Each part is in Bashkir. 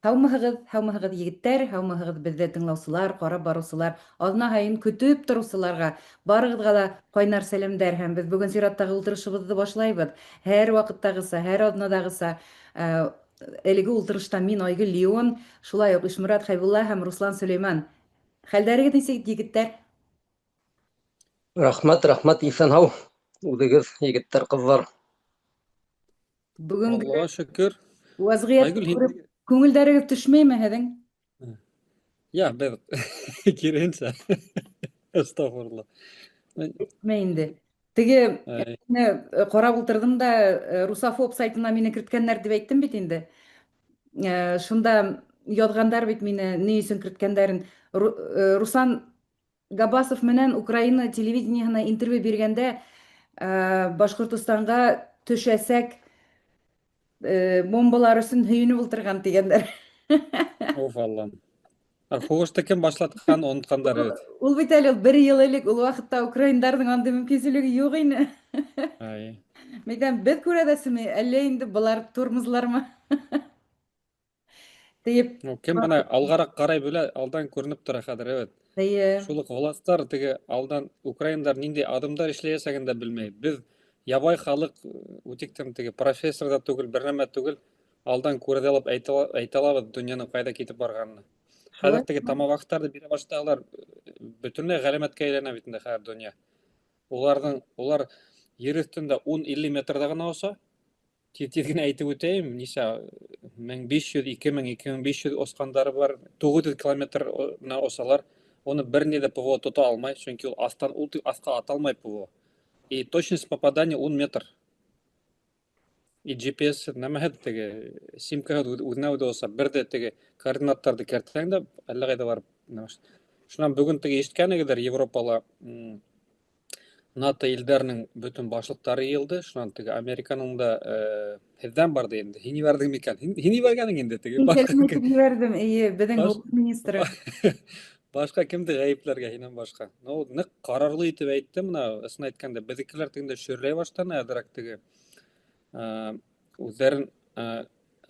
Һаумыһығыҙ, һаумыһығыҙ, егеттәр, һаумыһығыҙ, беҙҙе тыңлаусылар, ҡарап барыусылар, аҙна һайын көтөп тороусыларға, барығыҙға ла ҡайнар сәләмдәр һәм беҙ бөгөн сираттағы ултырышыбыҙҙы башлайбыҙ. Һәр ваҡыттағыса, һәр аҙнадағыса, әлеге ултырышта мин, Айгөл Леон, шулай уҡ Ишморат Хәйбулла һәм Руслан Сөләйман. Хәлдәрегеҙ нисек, егеттәр? Рәхмәт, рәхмәт, иҫән-һау. Үҙегеҙ, егеттәр, ҡыҙҙар? Бөгөнгө Аллаға шөкөр. вәзғиәтте Айгөл, һин күреп, күңелдәрегеҙ төшмәйме һеҙҙең? Я, беҙ киреһенсә. Әстәғфирулла. Төшмәй инде. Теге Әй, мине ҡарап ултырҙым да, русофоб сайтына мине керткәннәр тип әйттем бит инде. Шунда яҙғандар бит мине ни өсөн керткәндәрен. Руслан Габасов менән Украина телевидениеһына интервью биргәндә Башҡортостанға төшәсәк бомбалар өсөн һөйөнөп ултырған тигәндәр. Оф, Аллам. Ә һуғышты кем башлатҡан, онотҡандар бит. Ул бит әле бер йыл элек, ул ваҡытта украиндарҙың андый мөмкинселеге юҡ ине. Ай. Мәйтәм, беҙ күрәҙәсеме, әллә инде былар тормозлармы? Тиеп. Ну, кем бына алғараҡ ҡарай белә, алдан күренеп тора хәҙер, эйе. Эйе. Шул уҡ властар теге алдан украиндар ниндәй аҙымдар эшләйәсәген дә белмәй. Беҙ ябай халыҡ, үтектем теге профессор ҙа түгел, бер нәмә түгел, алдан күрә алып әйтә алабыҙ донъяның ҡайҙа китеп барғанын. Хәҙер теге томагавктарҙы бирә башлаһалар, бөтөнләй ғәләмәткә әйләнә бит инде хәҙер донъя. Улар ер өҫтөндә 10-50 метрҙа ғына оса. Тиҙ генә әйтеп үтәйем, нисә 1500, 2000, 2500 осҡандары бар, 900 километр менән осалар. Уны бер ни ҙә ПВО тота алмай, сөнки ул аҫтан ул аҫҡа ата алмай ПВО. И точность попадания 10 метр. И GPS нәмәһе теге симкаһы үҙенә үҙе оса, бер ҙә теге координаттарҙы кертһәң дә әллә ҡайҙа барып. Шунан бөгөн теге ишеткәнегеҙҙер, Европала НАТО илдәренең бөтөн башлыҡтары йыйылды. Шунан теге Американың да һеҙҙән барҙы инде. Һин ебәрҙең микән? Һин ебәргәнең инде теге. Мин сәләм әйтеп ебәрҙем, эйе, беҙҙең һуғыш министры. Башҡа кемде ғәйепләргә һинән башҡа? Ну, ныҡ ҡарарлы итеп әйтте бына, ысын әйткәндә, беҙҙекеләр тегендә шөрләй башланы, әҙерәк теге үҙҙәрен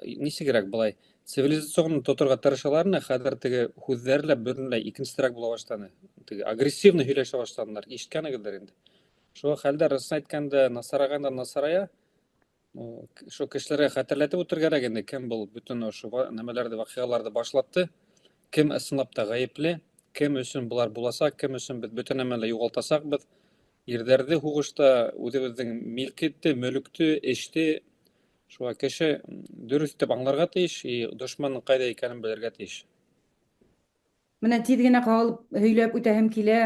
нисегерәк былай цивилизационно тоторға тырышалар ине, хәҙер теге һүҙҙәре лә бөтөнләй икенсерәк була башланы. Теге агрессивно һөйләшә башланылар, ишеткәнегеҙҙер инде. Шуға хәлдәр ысын әйткәндә насарайған да насарая. Шул кешеләргә хәтерләтеп үтергә кәрәк инде, кем был бөтөн ошо нәмәләрҙе, ваҡиғаларҙы башлатты, кем ысынлап та ғәйепле, кем өсөн былар буласаҡ, кем өсөн беҙ бөтә нәмәне лә юғалтасаҡбыҙ. Ирҙәрҙе һуғышта, үҙебеҙҙең милкетте, мөлөктө, эште. Шуға кеше дөрөҫ итеп аңларға тейеш и дошмандың ҡайҙа икәнен белергә тейеш. Менә тиҙ генә ҡағылып һөйләп үтәһем килә.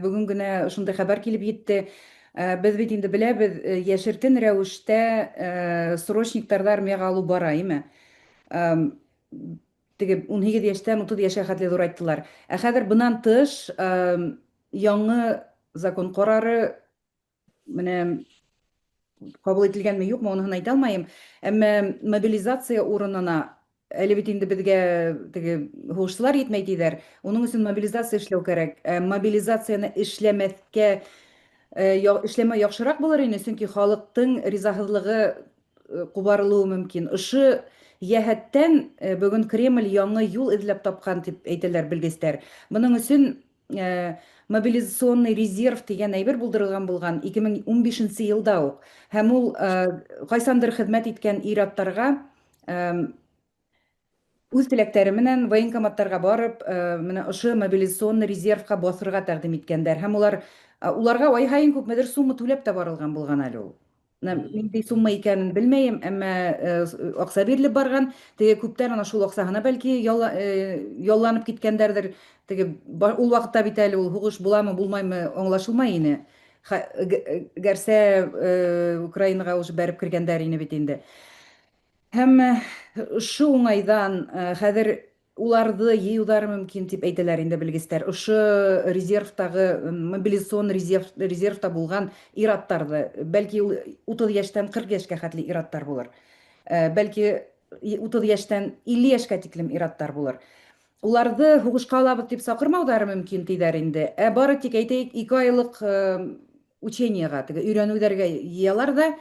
Бөгөн генә ошондай хәбәр килеп етте. Беҙ бит инде беләбеҙ, йәшертен рәүештә срочниктарҙы армияға алыу бара, име? Теге 18 йәштән 30 йәшкә хәтле ҙурайттылар. Ә хәҙер бынан тыш яңы закон ҡарары менә ҡабул ителгәнме, юҡмы, уныһын әйтә алмайым. Әммә мобилизация урынына әле бит инде беҙгә теге һуғышсылар етмәй тиҙәр. Уның өсөн мобилизация эшләү кәрәк. Мобилизацияны эшләмәҫкә, эшләмәү яҡшыраҡ булыр ине, сөнки халыҡтың ризаһыҙлығы ҡубарылыуы мөмкин. Ошо йәһәттән бөгөн Кремль яңы юл эҙләп тапҡан тип әйтәләр белгестәр. Бының өсөн мобилизационный резерв тигән әйбер булдырылған булған 2015 йылда уҡ. Һәм ул ҡайсандыр хеҙмәт иткән ир-аттарға үҙ теләктәре менән военкоматтарға барып, менә ошо мобилизационный резервҡа баҫырға тәҡдим иткәндәр. Һәм уларға ай һайын күпмелер сумма түләп тә барылған булған әле ул. Ниндәй сумма икәнен белмәйем, әммә аҡса бирелеп барған. Теге күптәр ана шул аҡсаһына бәлки ялланып киткәндәрҙер. Теге ул ваҡытта бит әле ул һуғыш буламы, булмаймы аңлашылмай ине. Гәрсә Украинаға уже бәреп кергәндәр ине бит инде. Һәм ошо уңайҙан хәҙер уларҙы йыйыуҙары мөмкин тип әйтәләр инде белгестәр. Ошо резервтағы, мобилизацион резервта булған ир-аттарҙы, бәлки ул 30 йәштән 40 йәшкә хәтле ир-аттар булыр. Бәлки 30 йәштән 50 йәшкә тиклем ир-аттар булыр. Уларҙы һуғышҡа алабыҙ тип саҡырмауҙары мөмкин тиҙәр инде. Ә бары тик әйтәйек, 2 айлыҡ учениеға, теге өйрәнеүҙәргә йыялар ҙа,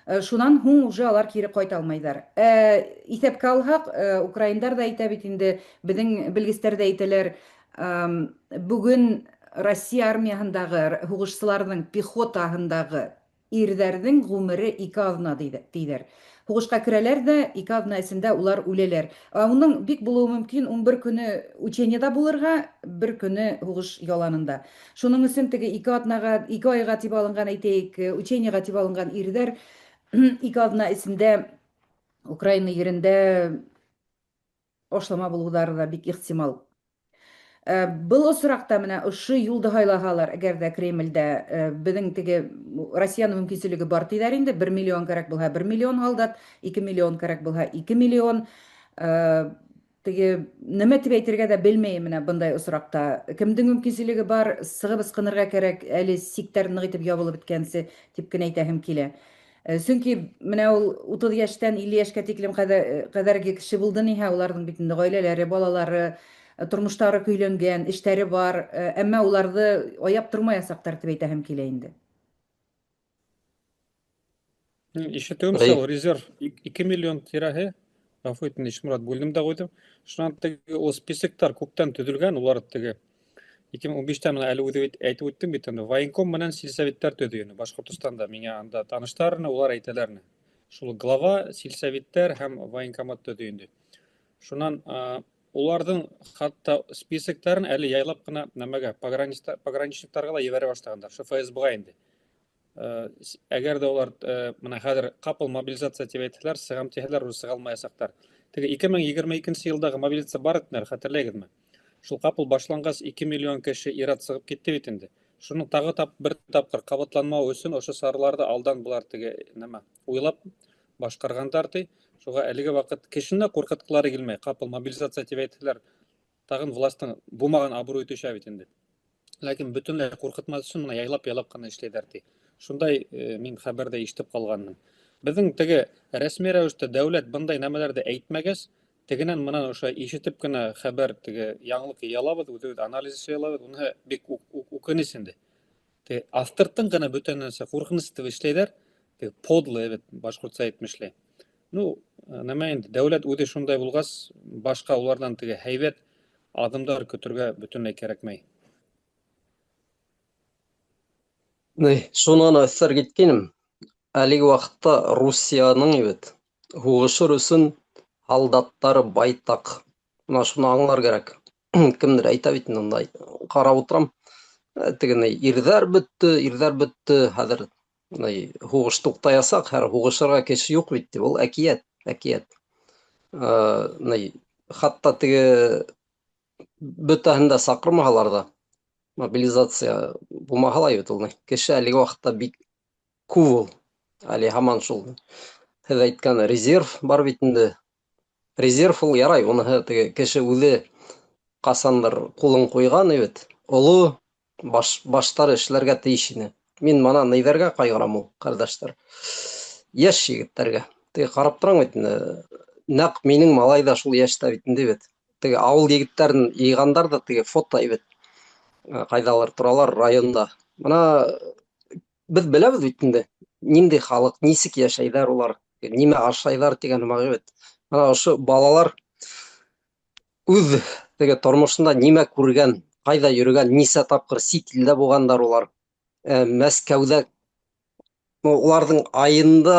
Шунан һуң уже алар кире кайта алмайҙар. Ә иҫәпкә алһаҡ, украиндар ҙа әйтә бит инде, беҙҙең белгестәр ҙә әйтәләр, бөгөн Россия армияһындағы һуғышсыларҙың пехотаһындағы ирҙәрҙең ғүмере ике аҙна, тиҙәр. Һуғышҡа керәләр ҙә, ике аҙна эсендә улар үләләр. Ә уның бик булыуы мөмкин 11 көнө учениеда булырға, бер көнө һуғыш яланында. Шуның өсөн теге ике аҙнаға, 2 айға тип алынған, әйтәйек, учениеға тип алынған ирҙәр 2 аҙна эсендә Украина ерендә ашлама булыуҙары ҙа бик ихтимал. Был осраҡта менә ошо юлды һайлаһалар, әгәр ҙә Кремлдә беҙҙең теге Россияның мөмкинселеге бар тиҙәр инде, 1 миллион кәрәк булһа 1 миллион һалдат, 2 миллион кәрәк булһа 2 миллион. Теге нәмә тип әйтергә ҙә белмәйем менә бындай осраҡта. Кемдең мөмкинселеге бар, сығып ысҡынырға кәрәк, әле сиктәр ныҡ итеп ябылып бөткәнсе тип кенә әйтәһем килә. Сөнки менә ул 30 йәштән 50 йәшкә тиклем ҡәҙәрге кеше булды ниһә, уларҙың бит инде ғаиләләре, балалары, тормоштары көйләнгән, эштәре бар, әммә уларҙы аяп тормаясаҡтар тип әйтәһем килә инде. Ишетеүемсә, ул резерв 2 миллион тирәһе. Ғәфү ит, Ишморат, бүлдем дә ҡуйҙым. Шунан теге ул списоктар күптән төҙөлгән, улар теге 2015-тә менә әле үҙе әйтеп үттем бит инде, военком менән сельсоветтар төҙөй ине Башҡортостанда. Миңә анда таныштар, улар әйтәләр. Шул глава сельсоветтар һәм военкомат төҙөй инде. Шунан уларҙың хатта списоктарын әле яйлап ҡына нәмәгә пограничниктарға ла ебәрә башлағандар, шул ФСБ-ға инде. Әгәр ҙә улар бына хәҙер ҡапыл мобилизация тип әйтһәләр, сығам тиһәләр, уже сыға алмаясаҡтар. Теге 2022 йылдағы мобилизация бар ине, хәтерләйһегеҙме? Шул ҡапыл башланғас 2 миллион кеше ир-ат сығып китте бит инде. Шуның тағы бер тапҡыр ҡабатланмау өсөн ошо сараларҙы алдан былар теге нәмә уйлап башҡарғандар ти. Шуға әлеге ваҡыт кешене ҡурҡытҡылары килмәй. Ҡапыл мобилизация тип әйтһәләр, тағын властың булмаған абруйы төшә бит инде. Ләкин бөтөнләй ҡурҡытмаҫ өсөн бына яйлап-яйлап ҡына эшләйҙәр ти. Шундай мин хәбәрҙә ишетеп ҡалғанмын. Беҙҙең теге рәсми рәүештә дәүләт бындай нәмәләрҙе әйтмәгәс, тегенән мынан ошо ишетеп кенә хәбәр теге яңылыҡ йыя алабыҙ, үҙебеҙ анализ эшләй алабыҙ. Уныһы бик үкенес инде. Теге аҫтыртын ғына бөтә нәрсә ҡурҡыныс итеп эшләйҙәр. Теге подлый бит, башҡортса әйтмешләй. Ну, нәмә инде, дәүләт үҙе шундай булғас, башҡа уларҙан теге һәйбәт аҙымдар көтөргә бөтөнләй кәрәкмәй. Ни, шуны ғына өҫтәр киткәйнем. Әлеге ваҡытта Русияның бит һуғышыр өсөн һалдаттары байтаҡ. Бына шуны аңлар кәрәк. Кемдер әйтә бит инде, унда ҡарап ултырам. Теге ни, ирҙәр бөттө, ирҙәр бөттө, хәҙер ни, һуғыш туҡтаясаҡ, хәҙер һуғышырға кеше юҡ бит тип. Ул әкиәт, әкиәт. Ни, хатта теге бөтәһен дә саҡырмаһалар ҙа, мобилизация булмаһа ла бит ул, кеше әлеге ваҡытта бик күп ул. Әле һаман шул һеҙ әйткән резерв бар бит инде. Резерв ул ярай, уныһы теге кеше үҙе ҡасандыр ҡулын ҡуйған бит. Оло баштар эшләргә тейеш ине. Мин мына ниҙәргә ҡайғырам ул, ҡәрҙәштәр. Йәш егеттәргә. Теге ҡарап торам бит инде, нәҡ минең малай ҙа шул йәштә бит инде бит. Теге ауыл егеттәрен йыйғандар ҙа теге фото бит. Ҡайҙалыр торалар районда. Бына беҙ беләбеҙ бит инде, ниндәй халыҡ, нисек йәшәйҙәр улар, нимә ашайҙар тигән һымаҡ бит. Бына ошо балалар үҙ теге тормошонда нимә күргән, ҡайҙа йөрөгән, нисә тапҡыр сит илдә булғандар улар. Мәскәүҙә уларҙың айында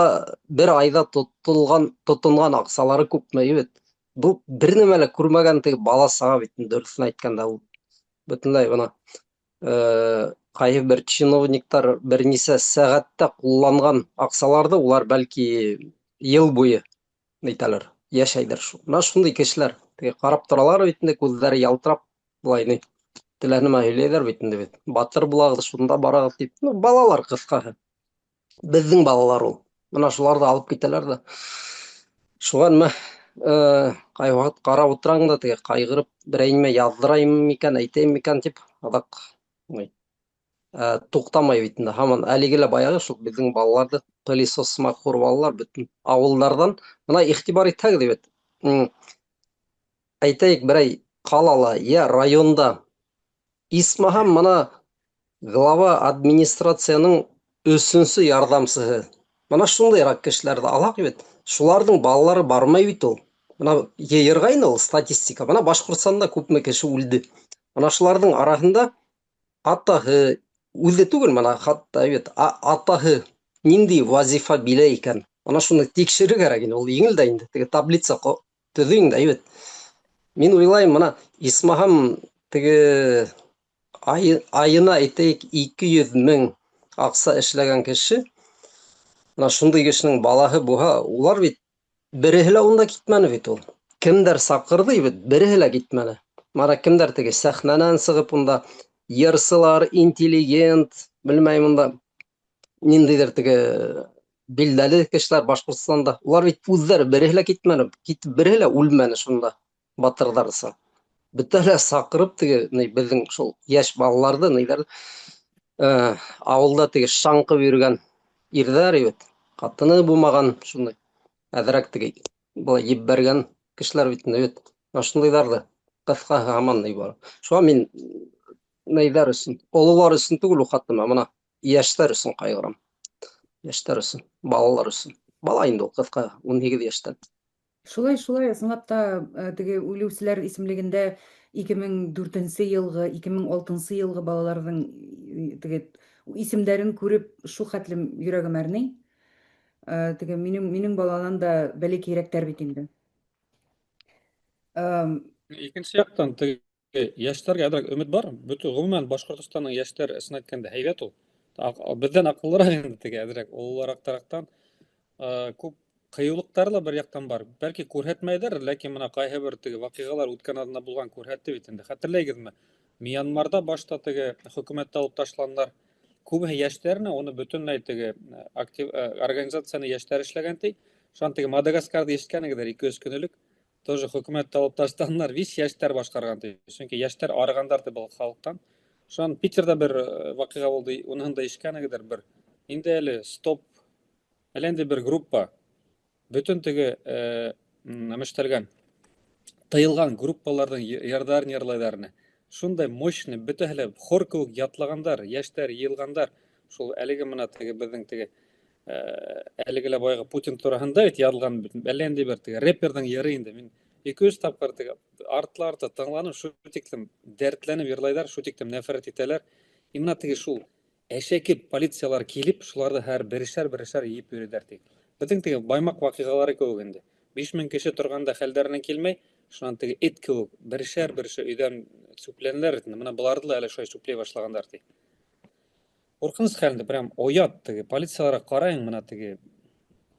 бер айҙа тотонған аҡсалары күпме бит. Был бер нәмә лә күрмәгән теге бала саға бит инде, дөрөҫөн әйткәндә ул бөтөнләй бына ҡайһы бер чиновниктар бер нисә сәғәттә ҡулланған аҡсаларҙы улар бәлки йыл буйы әйтәләр, йәшәйҙәр шул. Бына шундай кешеләр теге ҡарап торалар бит инде, күҙҙәре ялтырап, былай ни, телә нәмә һөйләйҙәр бит инде бит. Батыр булағыҙ, шунда барағыҙ тип. Ну, балалар ҡыҫҡаһы. Беҙҙең балалар ул. Бына шуларҙы алып китәләр ҙә. Шуға нимә, ҡай ваҡыт ҡарап ултыраң да теге ҡайғырып берәй нимә яҙҙырайым микән, әйтәйем микән тип, аҙаҡ туҡтамай бит инде. Һаман әлеге лә баяғы шул беҙҙең балаларҙы пылесос һымаҡ һурып алалар бөтөн ауылдарҙан. Бына иғтибар итһәгеҙ бит. Әйтәйек, берәй ҡалала йә районда исмаһам бына глава администрацияның өсөнсө ярҙамсыһы. Мына шундыйрак кешеләрҙе алһаҡ бит, шуларҙың балалары бармай бит ул. Мына йыйырға инде ул статистика. Мына Башҡортостанда күпме кеше үлде. Мына шуларҙың араһында атаһы үҙе түгел, мына хатта бит, атаһы ниндәй вазифа биләй икән. Мына шуны тикшерергә кәрәк инде. Ул еңел дә инде. Теге таблица төҙөйң дә бит. Мин уйлайым, мына исмаһам теге айына әйтәйек 200 мең аҡса эшләгән кеше, мына шундай кешенең балаһы булһа, улар бит береһе лә унда китмәне бит ул. Кемдәр саҡырҙы бит, береһе лә китмәне. Мына кемдәр теге сәхнәнән сығып унда йырсылар, интеллигент, белмәйем унда ниндәйҙер теге билдәле кешеләр Башҡортостанда. Улар бит үҙҙәре береһе лә китмәне, китеп береһе лә үлмәне шунда батырҙарса. Бөтәһе лә саҡырып теге ни беҙҙең шул йәш балаларҙы ниҙәр ауылда теге шаңҡып йөрөгән ирҙәр бит, ҡатыны булмаған шундай әҙерәк теге былай ебәргән кешеләр бит инде бит. Мына шундайҙарҙы ҡыҫҡаһы һаман ни бар. Шуға мин нейҙәр өсөн, ололар өсөн түгел ул хатта, мына йәштәр өсөн ҡайғырам. Йәштәр өсөн, балалар өсөн. Бала инде ул ҡыҫҡа 18 йәштән. Шулай, шулай, ысынлап та теге үлеүселәр исемлегендә 2004 йылғы, 2006 йылғы балаларҙың теге исемдәрен күреп шул хәтлем йөрәгем әрней. Теге минең баланан да бәләкәйерәктәр бит инде. Икенсе яҡтан теге йәштәргә әҙерәк өмөт бар. Бөтә ғөмүмән Башҡортостандың йәштәр ысын әйткәндә һәйбәт ул. Беҙҙән аҡыллыраҡ инде теге әҙерәк ололораҡ тарафтан. Күп ҡыйыулыҡтары ла бер яҡтан бар. Бәлки күрһәтмәйҙәр, ләкин мына ҡайһы бер теге ваҡиғалар үткән аҙна булған күрһәтте бит инде. Хәтерләйгеҙме? Мьянмарҙа башта теге хөкүмәтте алып ташланылар. Күбеһе йәштәренә, уны бөтөнләй теге актив организацияны йәштәр эшләгән ти. Шунан теге Мадагаскарҙы ишеткәнегеҙҙер, 200 көн элек тоже хөкүмәтте алып ташланылар, вис йәштәр башҡарған ти. Сөнки йәштәр арығандар ти был халыҡтан. Шунан Питерҙа бер ваҡиға булды, уныһын да ишеткәнегеҙҙер бер. Инде әле стоп, әле инде бер группа бөтөн теге нәмәштәргән тыйылған группаларҙың йырҙарын йырлайҙар ине. Шундай мощный, бөтәһе лә хор кеүек ятлағандар, йәштәр йыйылғандар. Шул әлеге мына теге беҙҙең теге әлеге лә баяғы Путин тураһында бит яҙылған бит, әллә ниндәй бер теге рэперҙың йыры инде. Мин 200 тапҡыр теге артлы-арты тыңланым, шул тиклем дәртләнеп йырлайҙар, шул тиклем нәфрәт итәләр. И мына теге шул әшәке полициялар килеп, шуларҙы һәр берешәр-берешәр йыйып йөрөйҙәр ти. Беҙҙең теге Баймаҡ ваҡиғалары кеүек инде. 5000 кеше торғанда хәлдәренән килмәй, шунан теге эт кеүек берешәр-берешәр өйҙән сүпләнеләр инде. Мына быларҙы ла әле шулай сүпләй башлағандар ти. Ҡурҡыныс хәл инде, прям оят теге. Полицияларға ҡарайың, мына теге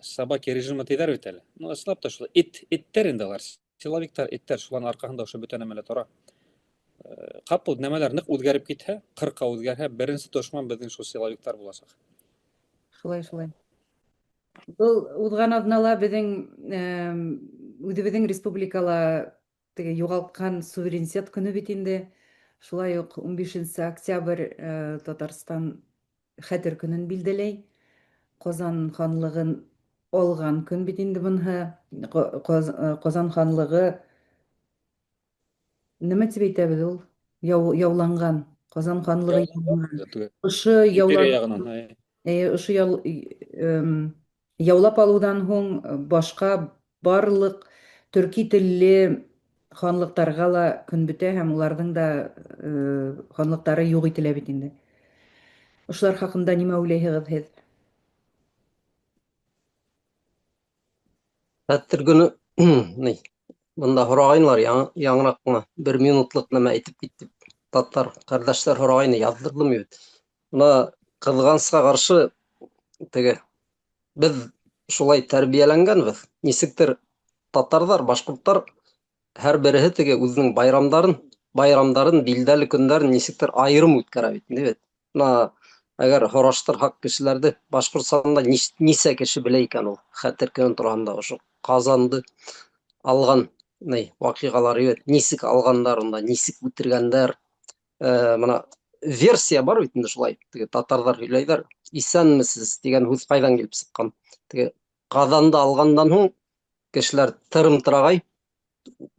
собаки режимы тиҙәр бит әле. Ну, ысынлап та шул эттәр инде алар. Силовиктар, эттәр, шуларҙың арҡаһында ошо бөтә нәмә лә тора. Ҡапыл нәмәләр ныҡ үҙгәреп китһә, ҡырҡа үҙгәрһә, беренсе дошман беҙҙең шул силовиктар буласаҡ. Шулай, шулай. Был уҙған аҙнала беҙҙең үҙебеҙҙең республикала теге юғалтҡан суверенитет көнө бит инде. Шулай уҡ 15 октябрь Татарстан хәтер көнөн билдәләй. Ҡазан ханлығын алған көн бит инде быныһы. Ҡазан ханлығы нимә тип әйтәбеҙ ул? Яуланған. Ҡазан ханлығы яуланған. Ошо Империя яғынан, әй. Ошо яулап алыуҙан һуң башҡа барлыҡ төрки телле ханлыҡтарға ла көн бөтә һәм уларҙың да ханлыҡтары юҡ ителә бит инде. Ошолар хаҡында нимә уйлайһығыҙ һеҙ? Хәтер көнө, ни, бында һорағайнылар, яңыраҡ ҡына бер минутлыҡ нәмә әйтеп китте. Татар ҡәрҙәштәр һорағайны, яҙҙырҙым бит. Бына ҡыҙғанысҡа ҡаршы теге беҙ шулай тәрбиәләнгәнбеҙ. Нисектер татарҙар, башҡорттар һәр береһе теге үҙенең байрамдарын, билдәле көндәрен нисектер айырым үткәрә бит, инде бит. Бына әгәр һораштырһаҡ кешеләрҙе, Башҡортостанда нисә кеше белә икән ул хәтер көнө тураһында, ошо Ҡазанды алған ни ваҡиғалар бит, нисек алғандар унда, нисек үтергәндәр. Бына версия бар бит инде шулай, теге татарҙар һөйләйҙәр, иҫәнмесез тигән һүҙ ҡайҙан килеп сыҡҡан? Теге Ҡаҙанды алғандан һуң кешеләр тырым-тырағай,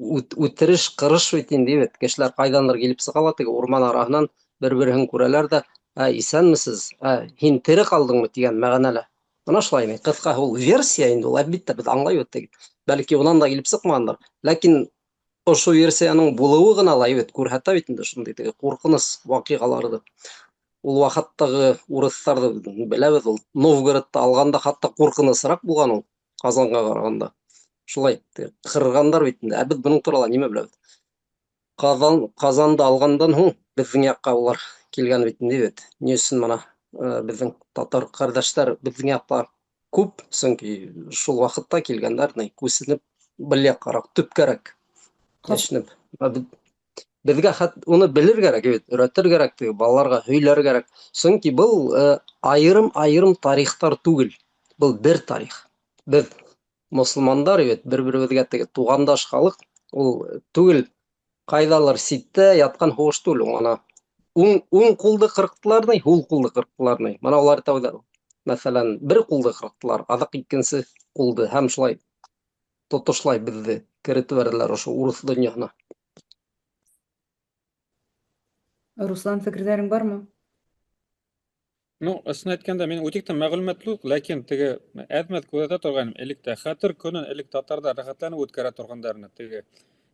үтереш, ҡырыш бит инде бит. Кешеләр ҡайҙандыр килеп сыға ла, теге урман араһынан бер-береһен күрәләр ҙә, ә, иҫәнмесез, ә, һин тере ҡалдыңмы тигән мәғәнәлә. Менә шулай инде, кыска ул версия инде ул, әлбиттә, без аңлайбыз теге. Бәлки унан да килеп чыкмагандыр. Ләкин ошо версиянең булуы гына ла бит күрһәтә бит инде шундый теге куркыныч вакыйгаларны. Ул вакыттагы урысларны беләбез, ул Новгородта алганда хатта куркынычрак булган ул Казанга караганда. Шулай кырганнар бит инде. Ә без моның турында нимә беләбез? Казан Казанды алгандан һуң безнең якка улар килгән бит инде бит. Ни өчен менә безнең татар кардәшләр безнең якта күп, чөнки шул вакытта килгәннәр, ни күченеп бер яккарак, төпкәрәк яшенеп. Безгә хат уны белер кәрәк бит, өйрәтер кәрәк теге балаларга һөйләр кәрәк. Чөнки был айырым-айырым тарихтар түгел. Был бер тарих. Без мосылмандар бит, бер-беребезгә теге тугандаш халык, ул түгел кайдалыр ситтә яткан һугыш түгел ул ана. Уң, уң кулды кырыктылар ни, һул кулды кырыктылар ни. Мына улар тәүдә, мәсәлән, бер кулды кырыктылар, аҙаҡ икенсе кулды һәм шулай тотошлай беҙҙе керетеп бәрҙеләр ошо урыҫ донъяһына. Руслан, фекерҙәрең бармы? Ну, ысын әйткәндә, мин үтик тә мәгълүмат юк, ләкин теге әҙ-мәҙ күҙәтә торғайным элек тә. Хәтер көнөн элек татарҙар рәхәтләнеп үткәрә торғандарны. Теге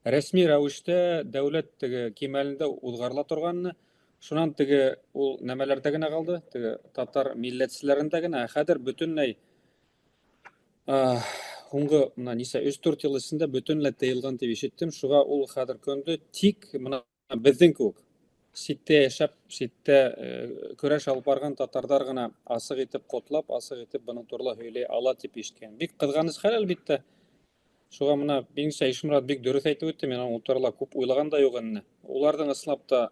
рәсми рәүештә дәүләт теге кимәлендә уҙғарыла торғанны. Шунан теге ул нәмәләрҙә генә ҡалды, теге татар милләтселәрендә генә. Ә хәҙер бөтөнләй һуңғы мына нисә 3-4 йыл эсендә бөтөнләй тыйылған тип ишеттем. Шуға ул хәҙер көндө тик мына беҙҙең кеүек ситтә йәшәп, ситтә көрәш алып барған татарҙар ғына асыҡ итеп ҡотлап, асыҡ итеп бының турала һөйләй ала тип ишеткән. Бик ҡыҙғаныс хәл, әлбиттә. Шуға мына минеңсә Ишморат бик дөрөҫ әйтеп үтте, мин ул турала күп уйлаған да юҡ ине. Уларҙың ысынлап та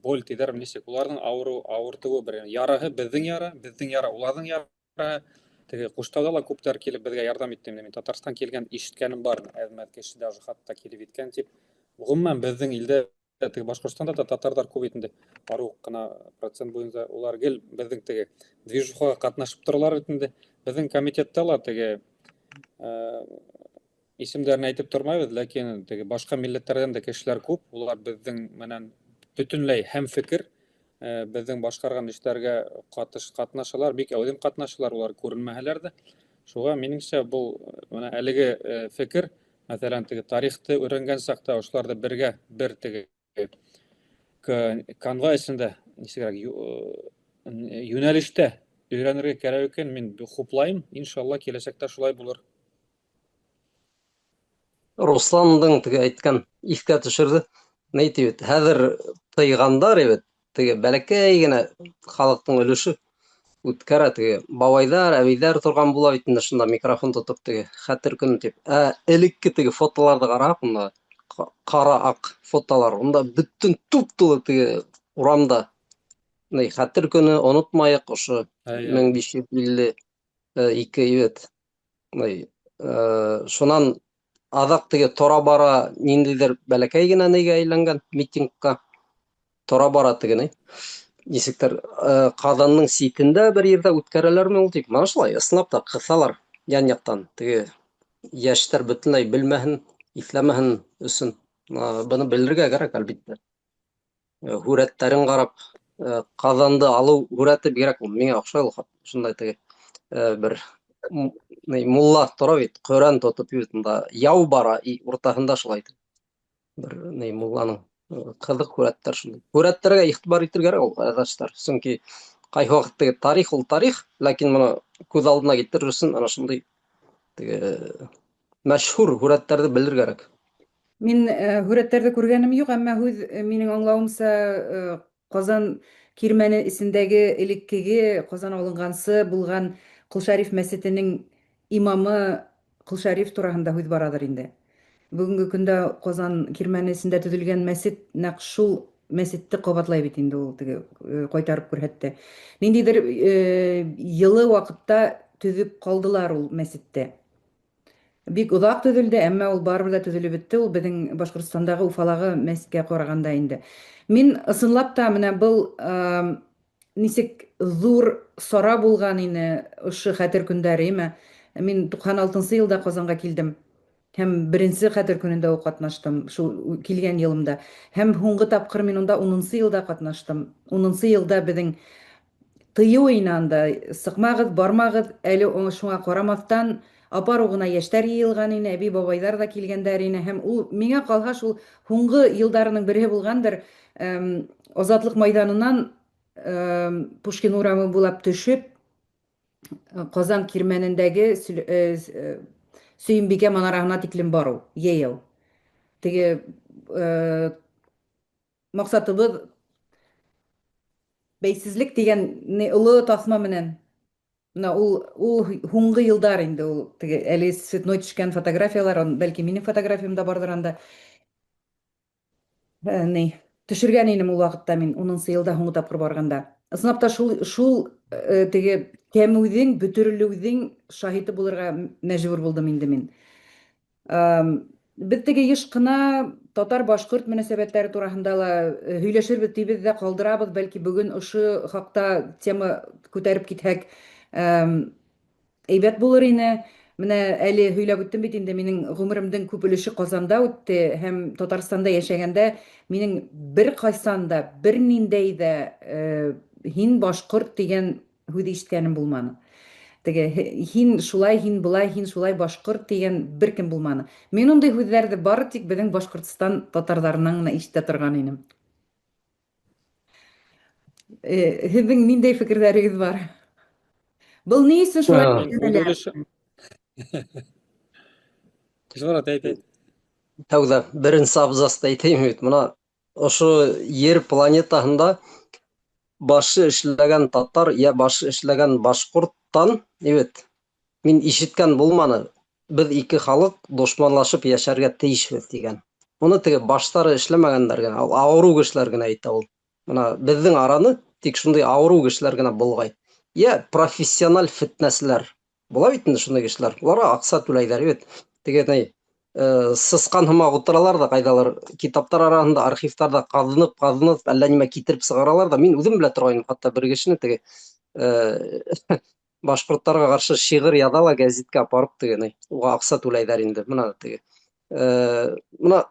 боль тиҙәрме нисек, уларҙың ауырыу, ауыртыуы бер яраһы беҙҙең яра, беҙҙең яра уларҙың яраһы. Теге Ҡуштауҙа ла күптәр килеп беҙгә ярҙам итте. Мин Татарстан килгән ишеткәнем бар, әҙ-мәҙ кеше даже хатта килеп еткән тип. Ғөмүмән беҙҙең илдә, теге Башҡортостанда да татарҙар күп бит инде, арыу ҡына процент буйынса улар гел беҙҙең теге движухаға ҡатнашып торалар бит инде. Беҙҙең комитетта ла теге исемдәрен әйтеп тормайбыҙ, ләкин теге башҡа милләттәрҙән дә кешеләр күп, улар беҙҙең менән бөтөнләй һәм фекер, беҙҙең башҡарған эштәргә ҡатнашалар, бик әүҙем ҡатнашалар, улар күренмәһәләр ҙә. Шуға минеңсә был мына әлеге фекер, мәҫәлән, теге тарихты өйрәнгән саҡта ошоларҙы бергә бер теге канва эсендә нисегерәк йүнәлештә өйрәнергә кәрәк икән, мин хуплайым, иншалла киләсәктә шулай булыр. Русландың теге әйткән иҫкә төшөрҙө. Ни ти бит, хәҙер тыйғандар бит, теге бәләкәй генә халыҡтың өлөшө үткәрә, теге бабайҙар, әбейҙәр торған була бит инде шунда микрофон тотоп теге хәтер көнө тип. Ә элекке теге фотоларҙы ҡараһаҡ, унда ҡара аҡ фотолар, унда бөтөн туп-тулы теге урамда ни хәтер көнө онотмайыҡ ошо 1552 бит. Ни, шунан аҙаҡ теге тора-бара ниндәйҙер бәләкәй генә нигә әйләнгән митингка тора-бара теге ни. Нисектер, Ҡаҙандың ситендә бер ерҙә үткәрәләрме ул тип. Мына шулай ысынлап та ҡыҫалар ян яҡтан. Теге йәштәр бөтөнләй белмәһен, иҫләмәһен өсөн. Быны белергә кәрәк, әлбиттә. Һүрәттәрен ҡарап, Ҡаҙанды алыу һүрәте бигерәк ул миңә оҡшай ул шундай теге, бер ни, мулла тора бит, Ҡөрьән тотоп бит, унда яу бара, и уртаһында шулай бер ни мулланың ҡыҙыҡ һүрәттәр шундай. Һүрәттәргә иғтибар итергә кәрәк ул, ҡәрҙәштәр. Сөнки ҡайһы ваҡыт теге тарих ул тарих, ләкин быны күҙ алдына килтерер өсөн ана шундай теге мәшһүр һүрәттәрҙе белер кәрәк. Мин һүрәттәрҙе күргәнем юҡ, әммә һүҙ минең аңлауымса, Ҡазан кирмәне эсендәге элеккеге Ҡазан алынғансы булған Ҡол Шәриф мәсетенең имамы Ҡол Шәриф тураһында һүҙ бараҙыр инде. Бөгөнгө көндә Ҡазан кирмәне эсендә төҙөлгән мәсет нәҡ шул мәсетте ҡабатлай бит инде ул теге ҡайтарып күрһәтте. Ниндәйҙер йылы ваҡытта төҙөп ҡалдылар ул мәсетте. Бик оҙаҡ төҙөлдө, әммә ул барыбер ҙә төҙөлөп бөттө. Ул беҙҙең Башҡортостандағы Уфалағы мәсеткә ҡарағанда инде. Мин ысынлап та менә был нисек ҙур сара булған ине ошо хәтер көндәре, име? Мин туҡһан алтынсы йылда Ҡазанға килдем. Һәм беренсе хәтер көнөндә үк ҡатнаштым, шул килгән йылымда. Һәм һуңғы тапҡыр мин унда унынсы йылда ҡатнаштым. Унынсы йылда беҙҙең Тыю ине анда, сыкмагыз, бармагыз, әле шуңа карамастан, апару гына яшьтәр йыелган ине, әби-бабайлар да килгәндәр ине һәм ул миңа калһа шул һуңгы елдарының бере булгандыр, Азатлык майданыннан Пушкин урамы буйлап төшеп, Казан кирмәнендәге Сөембикә манараһына тиклем бару, йәяү. Теге максатыбыз бәйсезлек дигән олы тасма менән. Менә ул һуңгы елдар инде ул теге әле цветной төшкән фотографияләр, бәлки минем фотографиям да бардыр анда. Ни, төшергән инем ул вакытта мин 10 елда һуңгы тапкыр барганда. Ысынлап та шул теге кәмүҙең, бөтөрөлөүҙең шаһиты булырға мәжбүр булдым инде мин. Беҙ теге йыш ҡына татар-башҡорт мөнәсәбәттәре тураһында ла һөйләшербеҙ тибеҙ ҙә ҡалдырабыҙ, бәлки бөгөн ошо хаҡта тема күтәреп китһәк, әйбәт булыр ине. Менә әле һөйләп үттем бит инде, минең ғүмеремдең күп өлөшө Ҡазанда үтте һәм Татарстанда йәшәгәндә минең бер ҡайсан да, бер ниндәй ҙә һин башҡорт тигән һүҙ ишеткәнем булманы. Теге һин шулай, һин былай, һин шулай башҡорт тигән бер кем булманы. Мин ундай һүҙҙәрҙе бары тик беҙҙең Башҡортостан татарҙарынан ғына ишетә торған инем. Һеҙҙең ниндәй фекерҙәрегеҙ бар? Был ни өсөн шулай? Ишмарат, әйт, әйт. Тәүҙә беренсе абзацты әйтәйем бит. Мына ошо ер планетаһында башы эшләгән татар я башы эшләгән башҡорттан, бит, мин ишеткән булманы. Беҙ ике халыҡ дошманлашып йәшәргә тейешбеҙ тигән. Уны теге баштары эшләмәгәндәр генә, ауырыу кешеләр генә әйтә ул. Мына беҙҙең араны тик шундай ауырыу кешеләр генә болғай. Я профессиональ фетнәселәр. Була бит инде шундай кешеләр. Уларға аҡса түләйҙәр бит. Теге ни, сысҡан һымаҡ ултыралар ҙа ҡайҙалыр китаптар араһында, архивтарҙа ҡаҙынып-ҡаҙынып әллә нимә китереп сығаралар ҙа. Мин үҙем белә торғайным хатта бер кешене теге башҡорттарға ҡаршы шиғыр яҙа ла гәзиткә апарып теге ни, уға аҡса түләйҙәр инде. Мына теге. Мына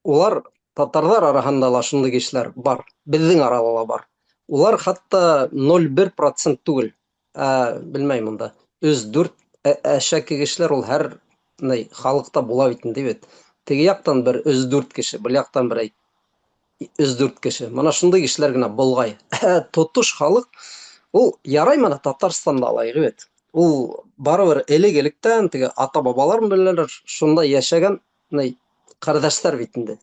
улар татарҙар араһында ла шундай кешеләр бар, беҙҙең арала ла бар. Улар хатта ноль бер процент түгел, белмәйем унда, өс дүрт әшәке кешеләр ул һәр ни халыҡта була бит инде бит. Теге яҡтан бер өс дүрт кеше, был яҡтан бер өс дүрт кеше. Мына шундай кешеләр генә болғай. Тотош халыҡ ул ярай мына Татарстанда алайыҡ бит. Ул барыбер элек-электән теге ата-бабалар беләләр шунда йәшәгән ни ҡәрҙәштәр бит инде.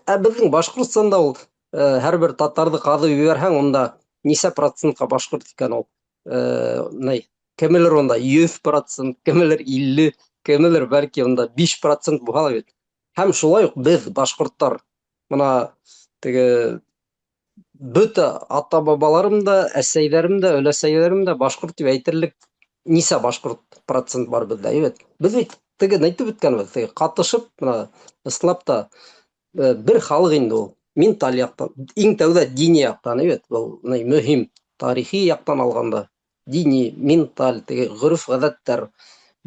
Ә беҙҙең Башҡортостанда ул һәр бер татарҙы ҡаҙып ебәрһәң, унда нисә процентҡа башҡорт икән ул? Ни, кемелер унда йөҙ процент, кемелер илле, кемелер бәлки унда биш процент була бит. Һәм шулай уҡ беҙ башҡорттар мына теге бөтә ата-бабаларым да, әсәйҙәрем дә, өләсәйҙәрем дә башҡорт тип әйтерлек нисә башҡорт процент бар беҙҙә, бит. Беҙ бит теге әйтеп бөткәнбеҙ, теге ҡатышып, мына ысынлап та бер халыҡ инде ул. Менталь яҡтан, иң тәүҙә дини яҡтан, бит, был ни мөһим, тарихи яҡтан алғанда, дини, менталь, теге ғөрөф-ғәҙәттәр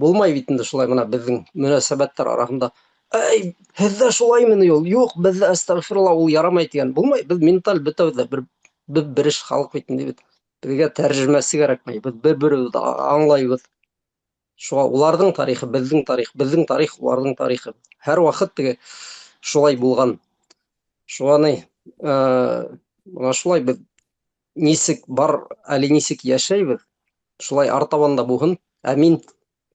булмай бит инде шулай мына беҙҙең мөнәсәбәттәр араһында. Эй, һеҙҙә шулаймы ни ул? Юҡ, беҙҙә әстәғфирулла ул ярамай тигән булмай. Беҙ менталь бөтәбеҙ ҙә бер бер иш халыҡ бит инде бит. Беҙгә тәржемәсе кәрәкмәй, беҙ бер-беребеҙҙе аңлайбыҙ. Шуға уларҙың тарихы, беҙҙең тарих, беҙҙең тарих, уларҙың тарихы. Һәр ваҡыт теге шулай булған. Шуға ни, мына шулай беҙ нисек бар, әле нисек йәшәйбеҙ, шулай артабан да булһын. Ә мин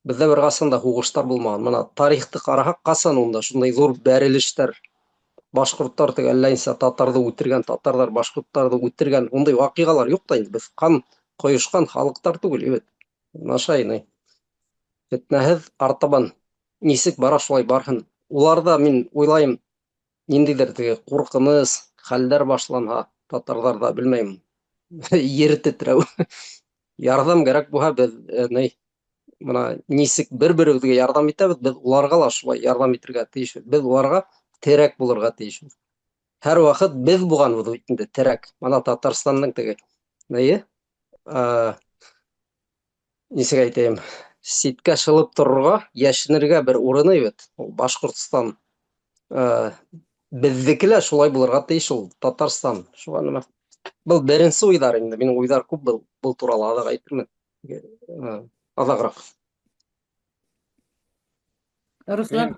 беҙҙә бер ҡасан да һуғыштар булмаған. Мына тарихты ҡараһаҡ, ҡасан унда шундай ҙур бәрелештәр, башҡорттар теге әллә нисә татарҙы үтергән, татарҙар башҡорттарҙы үтергән, ундай ваҡиғалар юҡ та инде. Беҙ ҡан ҡойошҡан халыҡтар түгел, бит. Наша ине. Фетнәһеҙ артабан нисек бара шулай барһын. Уларҙа мин уйлайым, ниндәйҙер теге ҡурҡыныс хәлдәр башланһа, татарҙарҙа белмәйем, ер тетрәү. Ярҙам кәрәк булһа, беҙ ни, мына нисек бер-беребеҙгә ярҙам итәбеҙ, беҙ уларға ла шулай ярҙам итергә тейешбеҙ. Беҙ уларға терәк булырға тейешбеҙ. Һәр ваҡыт беҙ булғанбыҙ бит инде терәк. Мына Татарстандың теге нейе, нисек әйтәйем, ситкә шылып торорға, йәшенергә бер урыны бит. Ул Башҡортостан. Беҙҙеке лә шулай булырға тейеш ул Татарстан. Шуға нимә? Был беренсе уйҙар инде, минең уйҙар күп был, был турала аҙаҡ әйтермен. Э, Аҙағыраҡ. Руслан,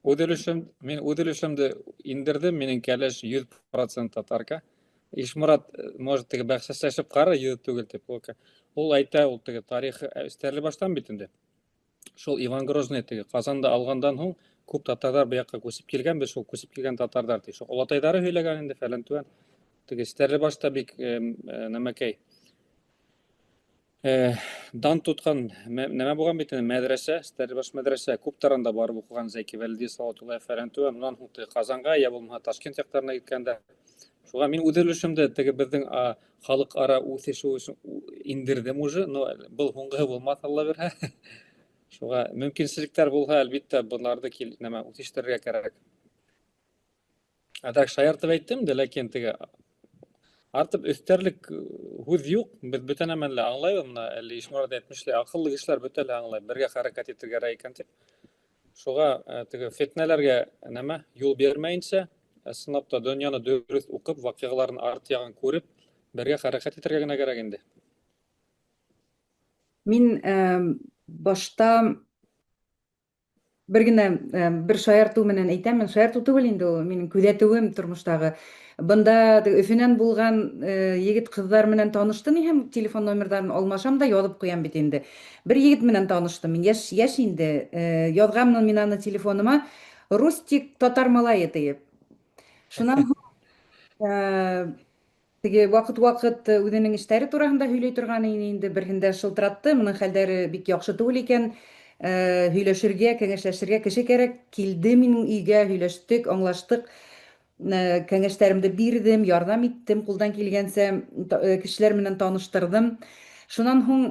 Мин үҙ өлөшөм, мин үҙ өлөшөмдө индерҙем, минең кәләш 100% татарка. Ишморат, может, теге бәхәсләшеп ҡара, 100 түгел тип. Ул әйтә, ул теге тарихы Стәрлебаштан бит инде. Шул Иван Грозный теге Ҡазанды алғандан һуң күп татарҙар был яҡҡа күсеп килгән, беҙ шул күсеп килгән татарҙар ти. Шул олатайҙары һөйләгән инде фәлән түгән. Теге Стәрлебашта бик нәмәкәй дан тотҡан нәмә булған бит инде мәҙрәсә, Стәрлебаш мәҙрәсә. Күптәр анда барып уҡыған Зәки Вәлиди, Салауат Юлаев фәлән түгән. Унан һуң теге Ҡазанға йә булмаһа Ташкент яҡтарына киткәндә. Шуға мин үҙ өлөшөмдө теге беҙҙең халыҡ ара үҫешеү өсөн индерҙем уже, но был һуңғыһы булмаҫ, Алла бирһә. Шуға мөмкинселектәр булһа, әлбиттә, быларҙы кил, нәмә үҫештерергә кәрәк. Ә так шаяртып әйттем дә, ләкин теге артып өҫтәрлек һүҙ юҡ. Беҙ бөтә нәмәне лә аңлайбыҙ. Бына әле Ишморат әйтмешләй, аҡыллы кешеләр бөтә лә аңлай, бергә хәрәкәт итергә кәрәк икән тип. Шуға теге фетнәләргә нәмә юл бирмәйенсә, ысынлап та донъяны дөрөҫ уҡып, ваҡиғаларын арт яғын күреп, бергә хәрәкәт итергә генә кәрәк инде. Мин башта бер генә бер шаяртыу менән әйтәм, мин шаяртыу түгел инде ул, минең күҙәтеүем тормоштағы. Бында Өфөнән булған егет ҡыҙҙар менән таныштым һәм телефон номерҙарын алмашам да яҙып ҡуям бит инде. Бер егет менән таныштым, мин йәш, йәш инде, яҙғанмын мин аны телефоныма Рустик татар малайы тиеп. Шунан һуң теге ваҡыт-ваҡыт үҙенең эштәре тураһында һөйләй торған ине инде, берһендә шылтыратты, моның хәлдәре бик яҡшы түгел икән, һөйләшергә, кәңәшләшергә кеше кәрәк. Килде минең өйгә, һөйләштек, аңлаштык. Кәңәштәремде бирҙем, ярҙам иттем, ҡулдан килгәнсә кешеләр менән таныштырҙым. Шунан һуң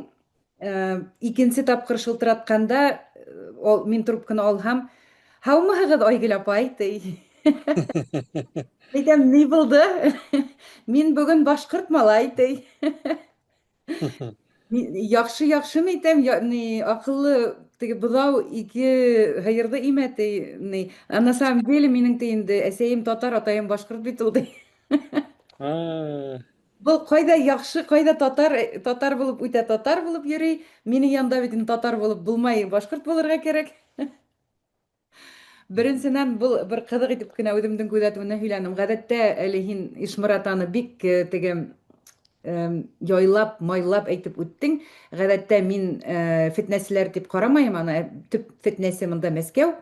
икенсе тапҡыр шылтыратҡанда, мин трубканы алһам, "Һаумыһығыҙ, Айгөл апай?" ти. Әйтәм, ни булды? Мин бөгөн башҡорт малай, ти. Яҡшы, яҡшы, әйтәм, ни, аҡыллы теге быҙау ике һыйырҙы имә, ти. Ни, а на самом деле минең ти инде әсәйем татар, атайым башҡорт бит ул, ти. Был ҡайҙа яҡшы, ҡайҙа татар, татар булып үтә, татар булып йөрөй. Минең янда бит инде татар булып булмай, башҡорт булырға кәрәк. Беренсенән, был бер ҡыҙыҡ итеп кенә үҙемдең күҙәтеүемне һөйләнем. Ғәҙәттә әле һин Ишморат аны бик теге яйлап, майлап әйтеп үттең. Ғәҙәттә мин фетнәселәр тип ҡарамайым аны. Төп фетнәсе монда Мәскәү.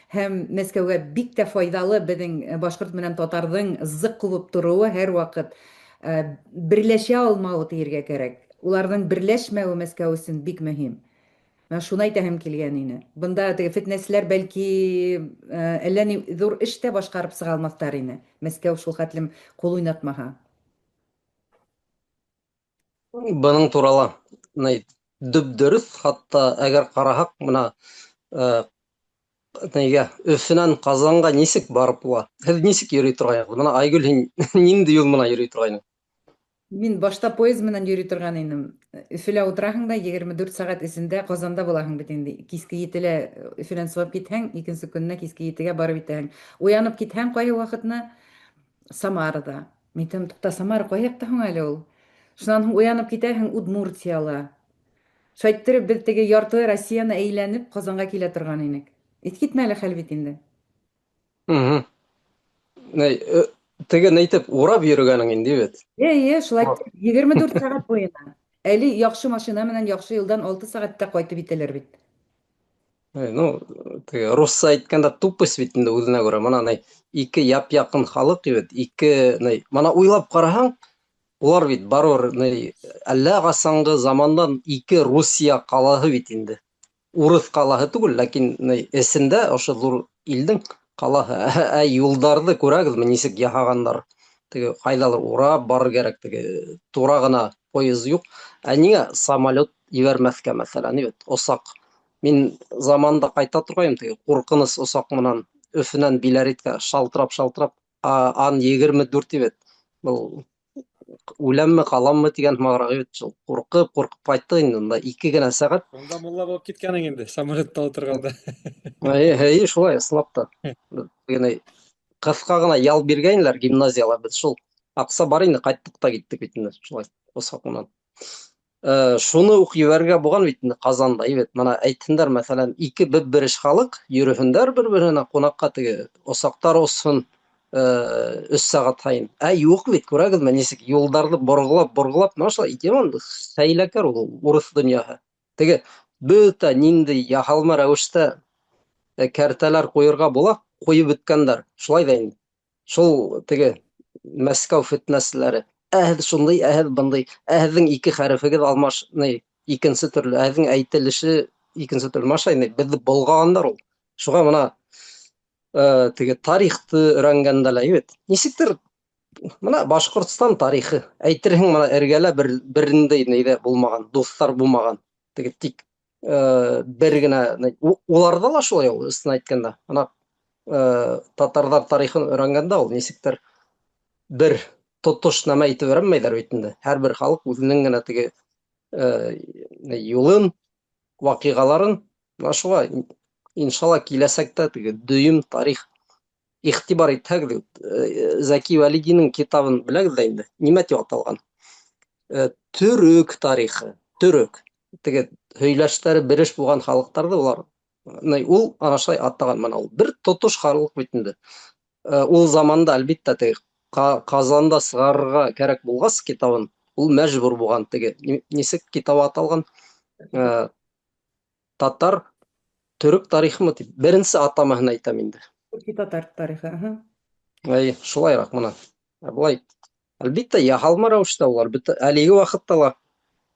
Һәм Мәскәүгә бик тә файҙалы беҙҙең башҡорт менән татарҙың зыҡ ҡубып тороуы һәр ваҡыт берләшә алмауы тиергә кәрәк. Уларҙың берләшмәүе Мәскәү өсөн бик мөһим. Менә шуны әйтәһем килгән ине. Бында теге фетнәселәр бәлки әллә ни ҙур эш тә башҡарып сыға алмаҫтар ине. Мәскәү шул хәтлем ҡул уйнатмаһа. Бының турала дөп-дөрөҫ, хатта әгәр ҡараһаҡ, бына нигә Өфөнән Ҡазанға нисек барып була? Һеҙ нисек йөрөй торғайнығыҙ? Бына Айгөл, һин ниндәй юл менән йөрөй торғайның? Мин башта поезд менән йөрөй торған инем. Өфөлә ултыраһың да 24 сәғәт эсендә Ҡазанда булаһың бит инде. Киске 7-лә Өфөнән сығып китһәң, икенсе көнөнә киске 7-гә барып етәһең. Уянып китһәң, ҡайһы ваҡытны Самарада. Мин әйтәм, туҡта, Самара ҡай яҡта һуң әле ул? Шунан һуң уянып китәһең Удмуртияла. Шайттереп беҙ теге ярты Россияны әйләнеп Ҡазанға килә торған инек. Иҫ китмәле хәл бит инде. Теге әйтеп урап йөрөгәнең инде бит. Эйе, шулай 24 сәғәт буйына. Әле яҡшы машина менән яҡшы юлдан 6 сәғәттә ҡайтып етәләр бит. Ну, теге русса әйткәндә тупость бит инде үҙенә күрә. Мына ни ике яп-яҡын халыҡ бит, ике ни, мына уйлап ҡараһаң, улар бит барыбер ни әллә ҡасанғы замандан ике Русия ҡалаһы бит инде. Урыҫ ҡалаһы түгел, ләкин ни эсендә ошо ҙур илдең ҡалаһы. Ә юлдарҙы күрәгеҙме, нисек яһағандар? Теге ҡайҙалыр урап барыр кәрәк, теге тура ғына поезд юҡ. Ә ниңә самолет ебәрмәҫкә, мәҫәлән, бит, осаҡ. Мин заманында ҡайта торғайным, теге ҡурҡыныс осаҡ менән Өфөнән Биләриткә шалтырап-шалтырап, Ан 24 бит. Был үләмме, ҡаламмы тигән һымағыраҡ бит, шул ҡурҡып-ҡурҡып ҡайттыҡ инде, унда ике генә сәғәт. Унда мулла булып киткәнең инде, самолетта ултырғанда. Эйе, эйе, шулай, ысынлап та. Генә ҡыҫҡа ғына ял биргәйнеләр гимназияла, беҙ шул Аҡса бар инде, ҡайттыҡ та киттек бит инде шулай осаҡ менән. Шуны уҡ ебәрергә булған бит инде Ҡазанда, бит. Мына әйтһендәр, мәҫәлән, ике бер эш халыҡ йөрөһөндәр бер-береһенә ҡунаҡҡа теге осаҡтар осһон, 3 сәғәт һайын. Ә юҡ бит, күрәгеҙме, нисек юлдарҙы борғолап, борғолап, менә шулай итә хәйләкәр ул урыҫ донъяһы. Теге бөтә ниндәй яһалма рәүештә кәртәләр ҡуйырға була, ҡуйып бөткәндәр. Шулай ҙа инде. Шул теге Мәскәү фетнәселәре. Ә һеҙ шундай, ә һеҙ бындай. Ә һеҙҙең ике хәрефегеҙ алмаш, ни, икенсе төрлө, ә һеҙҙең әйтелеше икенсе төрлө. Маша инде беҙҙе болғағандар ул. Шуға мына теге тарихты өйрәнгәндә лә бит. Нисектер мына Башҡортостан тарихы. Әйтерһең, мына эргәлә бер берендәй нейҙә булмаған, дуҫтар булмаған. Теге тик бер генә уларҙа ла шулай ул, ысын әйткәндә. Мына татарҙар тарихын өйрәнгәндә ул нисектер бер тотош нәмә итеп өйрәнмәйҙәр бит инде. Һәр бер халыҡ үҙенең генә теге юлын, ваҡиғаларын, мына шуға иншалла киләсәктә теге дөйөм тарих иғтибар итһәгеҙ, Зәки Вәлидиның китабын беләгеҙ ҙә инде, нимә тип аталған? Төрөк тарихы, төрөк. Теге һөйләштәре береш булған халыҡтарҙы улар, ул ана шулай атаған, мына ул бер тотош халыҡ бит инде. Ул заманда әлбиттә теге Ҡазанда сығарырға кәрәк булғас китабын, ул мәжбүр булған теге. Нисек китап аталған? Татар төрөк тарихымы тип беренсе атамаһын әйтәм инде. Төрки татар тарихы, аһа. Әй, шулайыраҡ мына. Ә былай, әлбиттә, яһалма рәүештә улар бөтә әлеге ваҡытта ла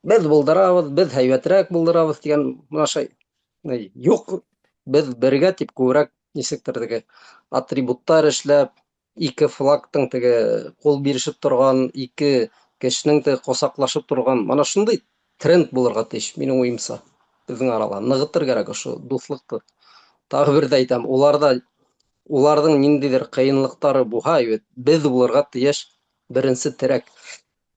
беҙ булдырабыҙ, беҙ һәйбәтерәк булдырабыҙ тигән мына шай, ни, юҡ, беҙ бергә тип күберәк нисектер теге атрибуттар эшләп, ике флагтың теге ҡул бирешеп торған, ике кешенең теге ҡосаҡлашып торған, мына шундай тренд булырға тейеш, минең уйымса. Беҙҙең арала нығытыр кәрәк ошо дуҫлыҡты. Тағы бер ҙә әйтәм, уларҙың ниндәйҙер ҡыйынлыҡтары булһа, бит, беҙ булырға тейеш беренсе терәк.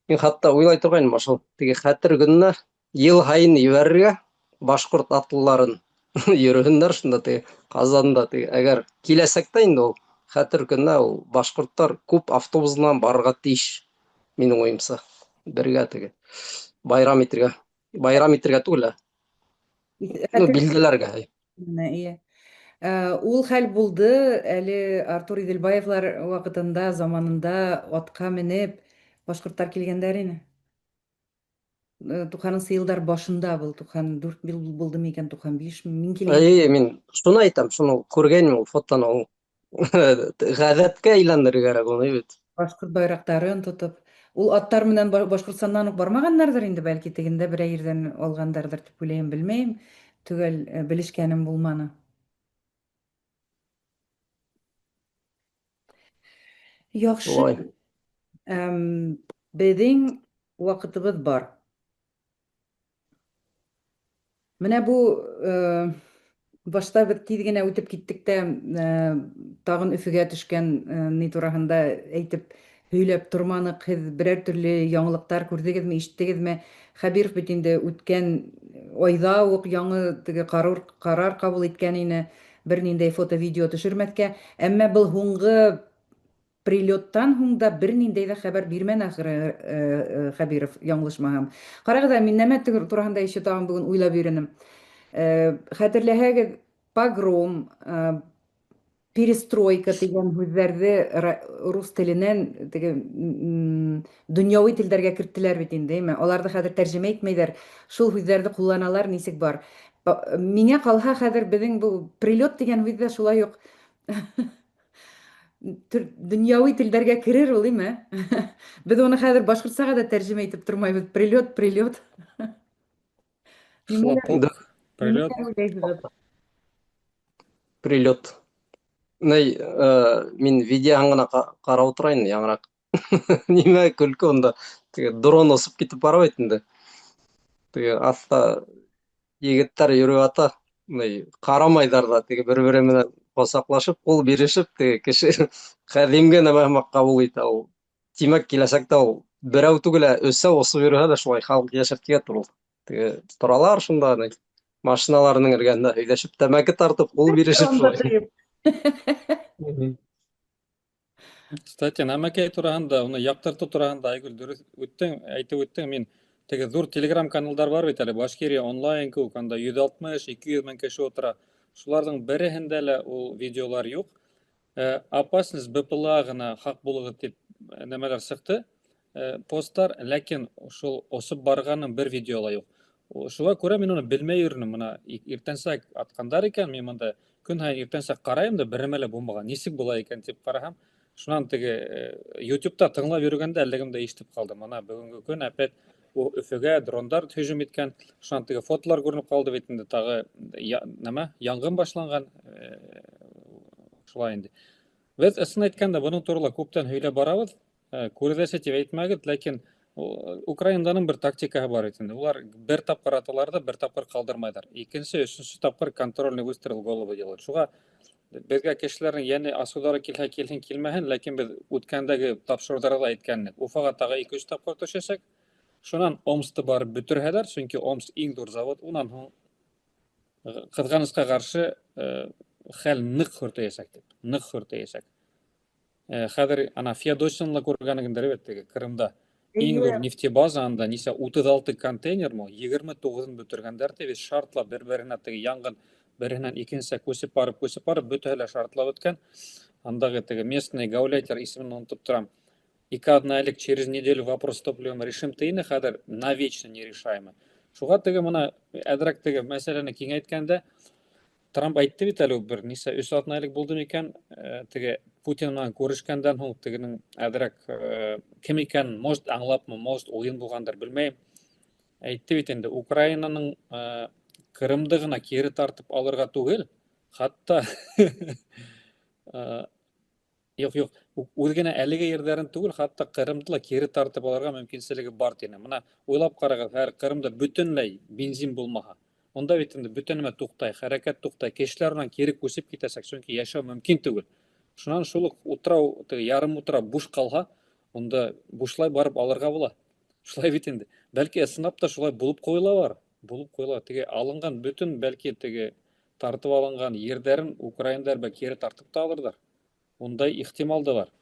Мин хатта уйлай торғайным, ошол теге хәтер көнөнә йыл һайын ебәрергә башҡорт атлыларын йөрөһөндәр шунда теге Ҡазанда теге. Әгәр киләсәктә инде ул хәтер көнөнә ул башҡорттар күп автобусынан барырға тейеш, минең уйымса, бергә теге байрам итергә. Байрам итергә түгел, ә. Ну, билдәләргә. Менә, ие. Ул хәл булды әле Артур Иделбаевлар ваҡытында, заманында атҡа менеп башҡорттар килгәндәр ине. 90-нсы йылдар башында был, 94 йыл булды микән, 95 мин килгән. Әй, мин шуны әйтәм, шуны күргәнем ул фотоны, ул ғәҙәткә әйләндерергә кәрәк уны бит. Башҡорт байраҡтарын тотоп, ул аттар менән Башҡортостандан уҡ бармағандарҙыр инде, бәлки тегендә берәй ерҙән алғандарҙыр тип уйлайым, белмәйем. Төгәл белешкәнем булманы. Яҡшы. Шулай. Беҙҙең ваҡытыбыҙ бар. Менә бу башта беҙ тиҙ генә үтеп киттек тә, тағын Өфөгә төшкән ни тураһында әйтеп һөйләп торманыҡ. Һеҙ берәр төрлө яңылыҡтар күрҙегеҙме, ишеттегеҙме? Хәбиров бит инде үткән айҙа уҡ яңы теге ҡарар ҡабул иткән ине, бер ниндәй фото-видео төшөрмәҫкә. Әммә был һуңғы прилеттан һуң да бер ниндәй ҙә хәбәр бирмәне ахыры, Хәбиров, яңылышмаһам. Ҡарағыҙ, мин нәмә тураһында еще тағын бөгөн уйлап йөрөнөм. Хәтерләһәгеҙ, погром, перестройка тигән һүҙҙәрҙе рус теленән теге донъяуи телдәргә керттеләр бит инде, әйме? Аларҙы хәҙер тәржемә итмәйҙәр, шул һүҙҙәрҙе ҡулланалар нисек бар. Миңә ҡалһа хәҙер беҙҙең был прилет тигән һүҙ ҙә шулай уҡ донъяуи телдәргә керер ул, әйме? Беҙ уны хәҙер башҡортсаға да тәржемә итеп тормайбыҙ. Прилет, прилет. Хлопок, прилет. Нимәләр уйлайһығыҙ? Прилет. Ней, мин видеоһын ғына ҡарап ултырайым яңыраҡ. Нимә көлкө унда? Теге дрон осоп китеп бара бит инде. Теге аҫта егеттәр йөрөп ята. Ней, ҡарамайҙар ҙа, теге бер-бере менән ҡосаҡлашып, ҡул бирешеп, теге кеше ҡәҙимге нәмә һымаҡ ҡабул итә ул. Тимәк, киләсәктә ул берәү түгел, ә өсәү осоп йөрөһә лә шулай халыҡ йәшәп китә ул. Теге торалар шунда, ни, машиналарының эргәһендә һөйләшеп, тәмәке тартып, ҡул бирешеп шулай. Кстати, нәмәкәй тураһында, уны яҡтыртыу тураһында, Айгөл, дөрөҫ үттең, әйтеп үттең. Мин теге ҙур телеграм каналдар бар бит әле, Башкирия онлайн кеүек, анда 160, 200 мең кеше ултыра. Шуларҙың береһендә лә ул видеолар юҡ. Опасность БПЛА ғына һаҡ булығыҙ тип нәмәләр сыҡты, посттар, ләкин шул осоп барғанның бер видео ла юҡ. Шуға күрә мин уны белмәй йөрөнөм. Мына иртәнсәк атҡандар икән, мин бында көн һайын иртәнсәк ҡарайым да, бер нәмә лә булмаған. Нисек була икән тип ҡараһам, шунан теге YouTube'та тыңлап йөрөгәндә әллә кемде ишетеп ҡалдым. Мына бөгөнгө көн опять Өфөгә дрондар һөжүм иткән. Шунан теге фотолар күренеп ҡалды бит инде, тағы нәмә, янғын башланған. Шулай инде. Беҙ ысын әйткәндә бының турала күптән һөйләп барабыҙ. Күрҙәсе тип әйтмәгеҙ, ләкин Украинаның бер тактикаһы бар бит инде. Улар бер тапҡыр аталар ҙа, бер тапҡыр ҡалдырмайҙар. Икенсе, өсөнсө тапҡыр контрольный выстрел в голову делают. Шуға беҙгә кешеләрҙең йәне асыуҙары килһә килһен, килмәһен, ләкин беҙ үткәндәге тапшырыуҙарҙа ла әйткән инек. Уфаға тағы ике-өс тапҡыр төшәсәк. Шунан Омскты барып бөтөрһәләр, сөнки Омск иң ҙур завод, унан һуң ҡыҙғанысҡа ҡаршы хәл ныҡ хөртәйәсәк тип, ныҡ хөртәйәсәк. Хәҙер ана Феодосияны ла күргәнегеҙҙер бит, теге Ҡырымда. Иң ҙур нефтебаза, анда нисә 36 контейнермы, 29-ын бөтөргәндәр ти, бит шартлап бер-береһенә теге яңғын береһенән икенсеһенә күсеп барып, күсеп барып, бөтәһе лә шартлап бөткән. Андағы теге местный гауляйтер, исемен онотоп торам. Ике аҙна элек через неделю вопрос с топливом решим тине, хәҙер навечно нерешаемый. Шуға теге мына әҙерәк теге мәсьәләне киңәйткәндә, Трамп әйтте бит әле, бер нисә өс аҙна элек булды микән, теге Путин менән күрешкәндән һуң тегенең әҙерәк кем икәнен, может, аңлапмы, может, уйын булғандыр, белмәйем. Әйтте бит инде, Украинаның Ҡырымды ғына кире тартып алырға түгел, хатта юҡ, юҡ, үҙ генә әлеге ерҙәрен түгел, хатта Ҡырымды ла кире тартып алырға мөмкинселеге бар тине. Мына уйлап ҡарағыҙ, һәр Ҡырымда бөтөнләй бензин булмаһа, унда бит инде бөтә нәмә туҡтай, хәрәкәт туҡтай, кешеләр унан кире күсеп китәсәк, сөнки йәшәү мөмкин түгел. Шунан шул уҡ утрау, теге ярым утрау буш ҡалһа, унда бушлай барып алырға була. Шулай бит инде. Бәлки ысынлап та шулай булып ҡуйыла бар. Булып ҡуйыла. Теге алынған бөтөн, бәлки теге тартып алынған ерҙәрен украиндар бә кире тартып та алырҙар. Ундай ихтимал да бар.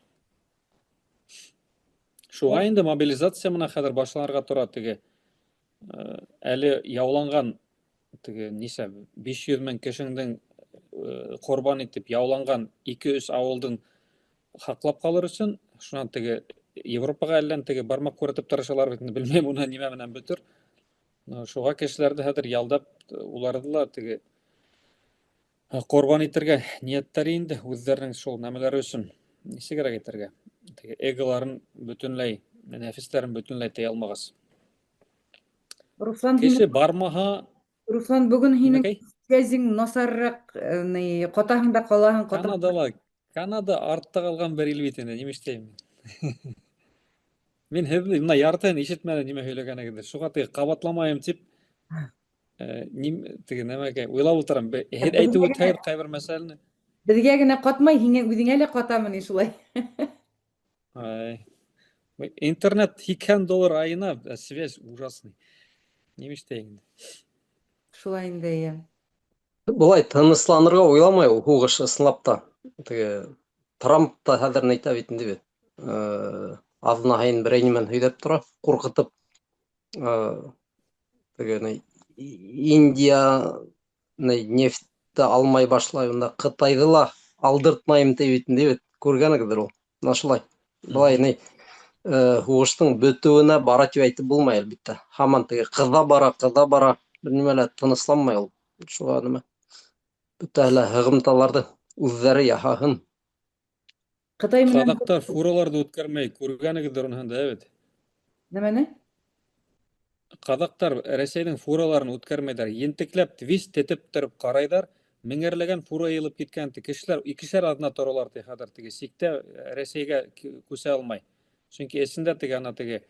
Шуға инде мобилизация мына хәҙер башланырға тора, теге әле яуланған теге нисә 500 мең кешеңдең ҡорбан итеп яуланған ике-өс ауылдың һаҡлап ҡалыр өсөн, шунан теге Европаға әллән теге бармаҡ күрһәтеп тырышалар бит инде, белмәйем, уны нимә менән бөтөр. Шуға кешеләрҙе хәҙер ялдап, уларҙы ла теге ҡорбан итергә ниәттәре инде үҙҙәренең шул нәмәләре өсөн. Нисегерәк әйтергә? Теге эголарын бөтөнләй, нәфестәрен бөтөнләй тыя алмағас. Руслан, Кеше һинең бармаһа, Руслан, бөгөн һинең Нимәкәй? связың насарыраҡ, ни, ҡатаһың да ҡалаһың, ҡатаһың. Канадала, Канада артта ҡалған бер ил бит инде, нимә эшләйем мин? Мин һеҙҙе мына яртыһын ишетмәнем нимә һөйләгәнегеҙҙе. Шуға теге ҡабатламайым тип, ним, теге нәмәкәй уйлап ултырам. Һеҙ әйтеп үтһәгеҙ ҡайбер мәсьәләне. Беҙгә генә ҡатмай, һиңә үҙеңә лә ҡатамы ни шулай? Ай. Интернет һикһән доллар айына, ә связь ужасный. Нимә эшләйем инде? Шулай инде, эйе. Былай тынысланырға уйламай ул һуғыш ысынлап та. Теге Трамп та хәҙер әйтә бит инде бит. Аҙна һайын берәй нимәне һөйләп тора, ҡурҡытып. Теге ни, Индия ни, нефтте алмай башлай, унда Ҡытайҙы ла алдыртмайым ти бит инде бит. Күргәнегеҙҙер ул. Мына шулай. Былай ни, һуғыштың бөтөүенә бара тип әйтеп булмай әлбиттә. Һаман теге ҡыҙа бара, ҡыҙа бара, бер нимә лә тынысланмай ул. Шуға нимә? Бөтәһе лә һығымталарҙы үҙҙәре яһаһын. Ҡытай менән Ҡаҙаҡтар фураларҙы үткәрмәй, күргәнегеҙҙер уныһын да, бит. Нәмәне? Ҡаҙаҡтар Рәсәйҙең фураларын үткәрмәйҙәр. Ентекләп вис тетеп тороп ҡарайҙар. Меңәрләгән фура йыйылып киткән ти. Кешеләр икешәр аҙна торалар ти хәҙер теге сиктә Рәсәйгә күсә алмай. Сөнки эсендә теге ана теге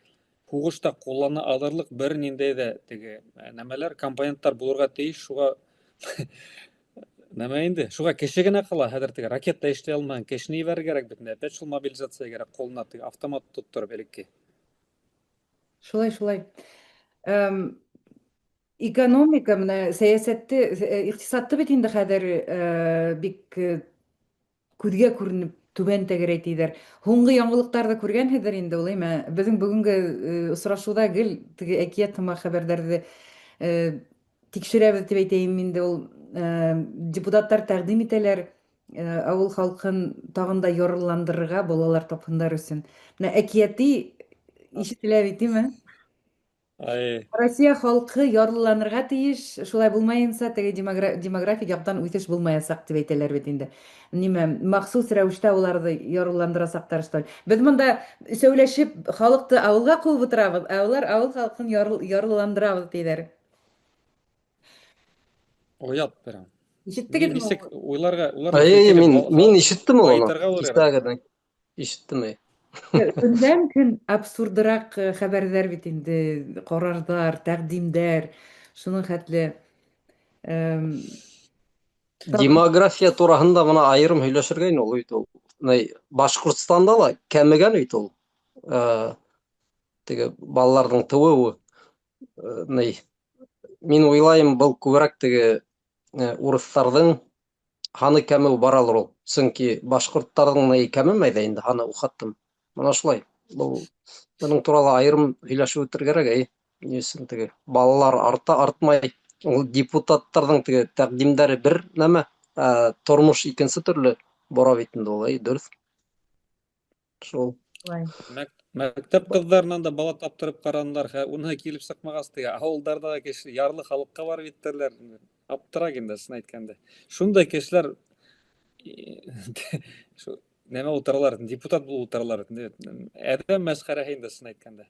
һуғышта ҡуллана алырлыҡ бер ниндәй ҙә теге нәмәләр, компоненттар булырға тейеш. Шуға нәмә инде? Шуға кеше генә ҡала. Хәҙер теге ракета эшләй алмаған кешене ебәрергә кәрәк бит инде. Опять шул мобилизация кәрәк, ҡулына теге автомат тоттороп элекке. Шулай, шулай. Экономика менә сәясәтте, иҡтисадты бит инде хәҙер бик күҙгә күренеп Түбән тәгәрәй тиҙәр. Һуңғы яңылыҡтарҙы күргәнһеҙҙер инде ул, әйме? Беҙҙең бөгөнгө осрашыуҙа гел теге әкиәт һымаҡ хәбәрҙәрҙе тикшерәбеҙ тип әйтәйем инде ул. Депутаттар тәкъдим итәләр авыл халкын тагын да ярлыландырырга, балалар тапһындар өсөн. Менә әкияти ишетелә бит, димме? Ай. Россия халкы ярлыланырга тиеш, шулай булмаенча теге демографик яктан үсеш булмаячак дип әйтәләр бит инде. Нимә, махсус рәвештә уларны ярлыландырачаклар что ли? Без монда өсәүләшеп халыкты авылга куып утырабыз, ә улар авыл халкын ярлыландырабыз диләр. Оят прям. Ишеттегезме? Ничек уйларга, улар Әй, мин ишеттем ул аны. Кичә Ишеттем. Көндән көн абсурдырак хәбәрләр бит инде, карарлар, тәкъдимдәр, шуның хәтле. Демография тураһында моны аерым һөйләшергә инде ул бит ул. Башкортстанда ла кәмегән бит ул. Теге балаларның тууы. Мин уйлайым, был күбрәк теге урыҫтарҙың һаны кәмеү баралыр ул. Сөнки башҡорттарҙың ни кәмемәй ҙә инде һаны ухаттым. Мына шулай. Был бының турала айырым һөйләшеп үтер кәрәк, әй. Ни өсөн теге балалар арта, артмай. Ул депутаттарҙың теге тәҡдимдәре бер нәмә, ә тормош икенсе төрлө бара бит инде ул, әй, дөрөҫ. Шул. Мәктәп ҡыҙҙарынан да бала таптырып ҡаранылар, уныһы килеп сыҡмағас, теге ауылдарҙа кеше ярлы халыҡҡа барып еттеләр. Аптырак инде, ысын әйткәндә. Шундай кешеләр шу нәмә ултыралар, депутат булып ултыралар. Әҙәм мәсхәрәһе инде, ысын әйткәндә.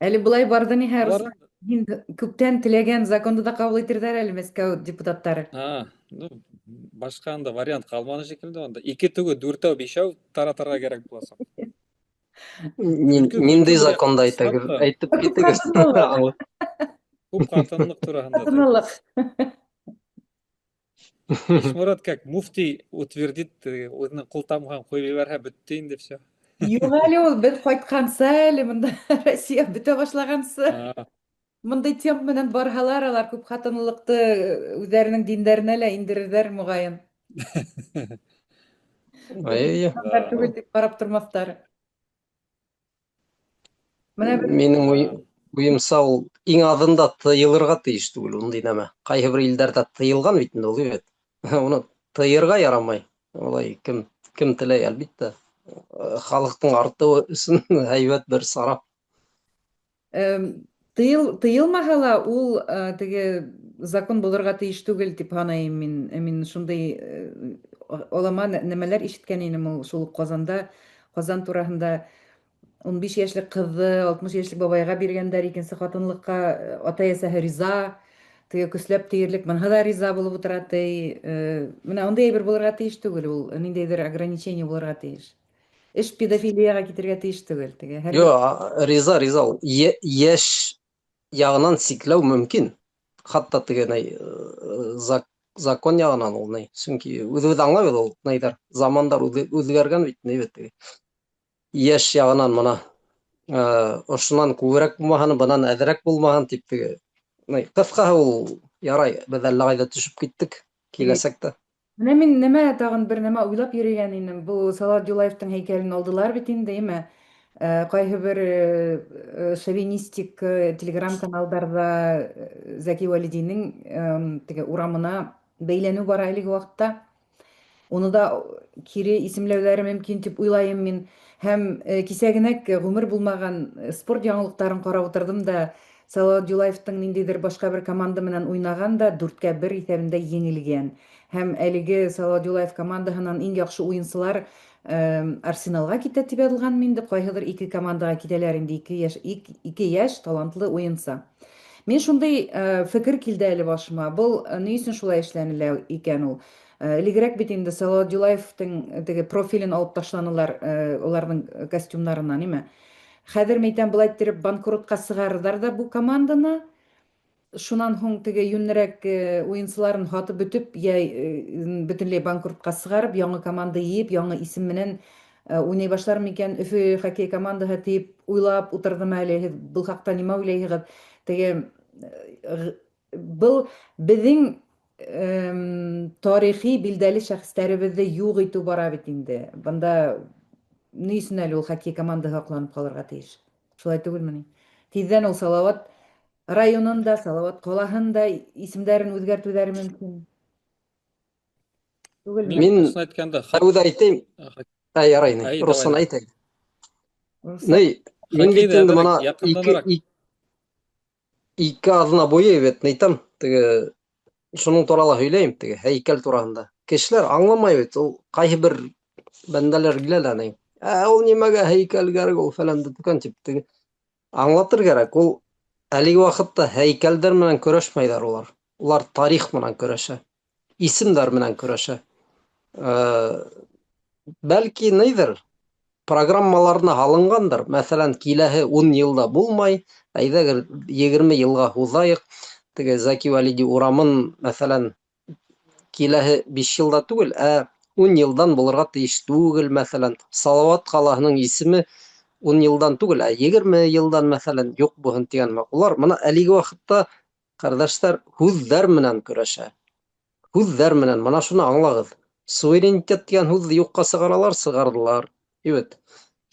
Әле былай барҙы ниһә, Руслан, һин күптән теләгән законды да ҡабул итерҙәр әле Мәскәү депутаттары. А, ну, башҡа анда вариант ҡалманы шикелле анда. Ике түгел, дүртәү, бишәү таратырға кәрәк буласаҡ. Ниндәй законды әйтәгеҙ? Әйтеп китегеҙ. Күп ҡатынлыҡ тураһында. Ҡатынлыҡ. Ишмурат как муфти утвердит, үҙенең ҡул тамғаһын ҡуйып ебәрһә, бөттө инде все. Юҡ әле ул, беҙ ҡайтҡансы әле монда Россия бөтә башлағансы. Мондый темп менән барһалар, алар күп хатынлылыҡты үҙҙәренең диндәренә лә индерерҙәр, моғайын. Әйе. Түгел дип ҡарап тормаҫтар. Менә бер Минең уйымса, ул иң аҙында тыйылырға тейеш түгел ундай нәмә. Ҡайһы бер илдәрҙә тыйылған бит инде ул, бит. Уны тыйырға ярамай. Улай кем теләй, әлбиттә. Халыҡтың артыуы өсөн һәйбәт бер сара. Тыйылмаһа ла ул теге закон булырға тейеш түгел тип һанайым мин. Мин шундай олама нәмәләр ишеткән инем ул шул Казанда, Казан тураһында 15 яшьлек кызы 60 яшьлек бабайга биргәндәр икенсе хатынлыкка, ата-әсәһе риза, теге көсләп тиерлек, моныһы да риза булып утыра ти. Менә андый әйбер булырга тиеш түгел ул, ниндәйҙер ограничение булырға тейеш. Эш педофилияға китергә тейеш түгел теге. Һәр Юҡ, риза, риза ул. Йәш яғынан сикләү мөмкин. Хатта теге закон яғынан ул ни. Сөнки үҙебеҙ аңлайбыҙ ул нейҙәр, замандар үҙгәргән бит, ни бит теге. Йәш яғынан мына ошонан күберәк булмаһын, бынан әҙерәк булмаһын тип теге. Ни, ҡыҫҡаһы ул ярай, беҙ әллә ҡайҙа төшөп киттек киләсәктә. Менә мин нәмә тағын бер нәмә уйлап йөрөгән инем. Был Салават Юлаевтың һәйкәлен алдылар бит инде, әйме? Ҡайһы бер шовинистик телеграм-каналдарҙа Зәки Вәлидинең теге урамына бәйләнеү бара әлеге ваҡытта. Уны да кире исемләүҙәре мөмкин тип уйлайым мин. Һәм кисә генә ғүмер булмаған спорт яңылыҡтарын ҡарап ултырҙым да, Салават Юлаевтың ниндәйҙер башҡа бер команда менән уйнаған да 4-1 иҫәбендә еңелгән. Һәм әлеге Салават Юлаев командаһынан иң яҡшы уйынсылар Арсеналға китә тип яҙылған инде, ҡайһылыр ике командаға китәләр инде, ике йәш талантлы уйынсы. Мин шундай фекер килде әле башыма. Был ни өсөн шулай эшләнелә икән ул? Элегерәк бит инде Салават Юлаевтың теге профилен алып ташланылар уларҙың костюмдарынан, нимә? Хәҙер мәйтәм, былай иттереп банкротҡа сығарҙар да бу команданы. Шунан һуң теге йүнерәк уйынсыларын һатып бөтөп, йә бөтөнләй банкротҡа сығарып, яңы команда йыйып, яңы исем менән уйнай башлар микән Өфө хоккей командаһы тип уйлап ултырҙым әле. Һеҙ был хаҡта нимә уйлайһығыҙ? Теге был беҙҙең Тарихи билдәле шәхесләребеҙҙе юҡ итеү бара бит инде. Бында ни өсөн әле ул хоккей командаһы һаҡланып ҡалырға тейеш? Шулай түгелме ни? Тиҙҙән ул Салауат районын да, Салауат ҡалаһын да исемдәрен үҙгәртеүҙәре мөмкин. Түгелме? Мин, Мин ысын әйткәндә, тәүҙә әйтәйем. Ә, ярай, ни. Әй, Руслан давай. әйт әйт. Руслан, Ни, мин бит Хоккейҙа инде әҙерәк мына ике, яҡынданыраҡ. 2 аҙна буйы бит әйтәм, теге шуның турала һөйләйем, теге һәйкәл тураһында. Кешеләр аңламай бит, ул ҡайһы бер бәндәләр килә лә ни. Ә ул нимәгә һәйкәл кәрәк ул фәлән төкән тип теге аңлатыр кәрәк. Ул әлеге ваҡытта һәйкәлдәр менән көрәшмәйҙәр улар. Улар тарих менән көрәшә, исемдәр менән көрәшә. Бәлки ниҙер программаларына һалынғандыр. Мәҫәлән, киләһе 10 йылда булмай, әйҙәгеҙ 20 йылға һуҙайыҡ. Теге Зәки Вәлиди урамын, мәҫәлән, киләһе 5 йылда түгел, ә 10 йылдан булырға тейеш түгел, мәҫәлән. Салауат ҡалаһының исеме 10 йылдан түгел, ә 20 йылдан, мәҫәлән, юҡ булһын тигән. Улар мына әлеге ваҡытта, ҡәрҙәштәр, һүҙҙәр менән көрәшә. Һүҙҙәр менән, мына шуны аңлағыҙ. Суверенитет тигән һүҙҙе юҡҡа сығаралар, сығарҙылар. Бит.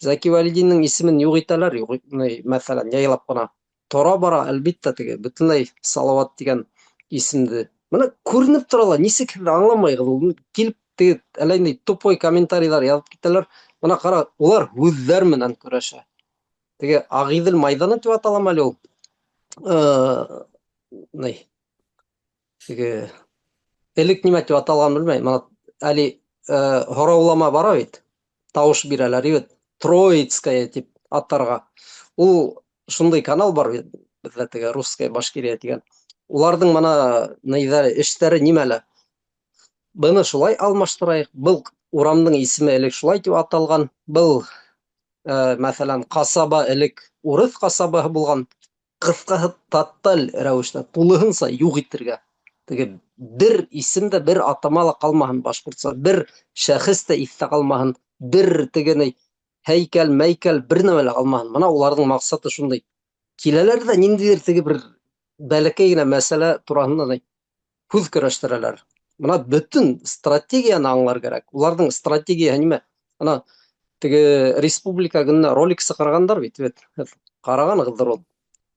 Зәки Вәлидиндең исемен юҡ итәләр, юҡ, мәҫәлән, яйлап ҡына. Тора бара, әлбиттә, теге бөтөнләй Салауат тигән исемде. Мына күренеп тора ла, нисек һеҙ аңламайғыҙ ул? Килеп теге әллә ниндәй тупой комментарийҙар яҙып китәләр. Мына ҡара, улар һүҙҙәр менән көрәшә. Теге Ағиҙел майҙаны тип аталамы әле ул? Ни? Теге элек нимә тип аталғанын белмәйем. Мына әле һораулама бара бит. Тауыш бирәләр бит. Троицкая тип атарға. Ул шундай канал бар бит беҙҙә, теге Русская Башкирия тигән. Уларҙың мына ниҙәре, эштәре нимәлә? Быны шулай алмаштырайыҡ. Был урамдың исеме элек шулай тип аталған. Был, мәҫәлән, ҡасаба элек урыҫ ҡасабаһы булған. Ҡыҫҡаһы, тоталь рәүештә тулыһынса юҡ итергә. Теге бер исем дә, бер атама ла ҡалмаһын башҡортса, бер шәхес тә иҫтә ҡалмаһын, бер теге ни һәйкәл, мәйкәл, бер нәмә лә ҡалмаһын. Мына уларҙың маҡсаты шундай. Киләләр ҙә ниндәйҙер теге бер бәләкәй генә мәсьәлә тураһында ни һүҙ көрәштерәләр. Мына бөтөн стратегияны аңлар кәрәк. Уларҙың стратегияһы нимә? Ана теге республика көнөнә ролик сығарғандар бит, бит. Ҡарағанығыҙҙыр ул.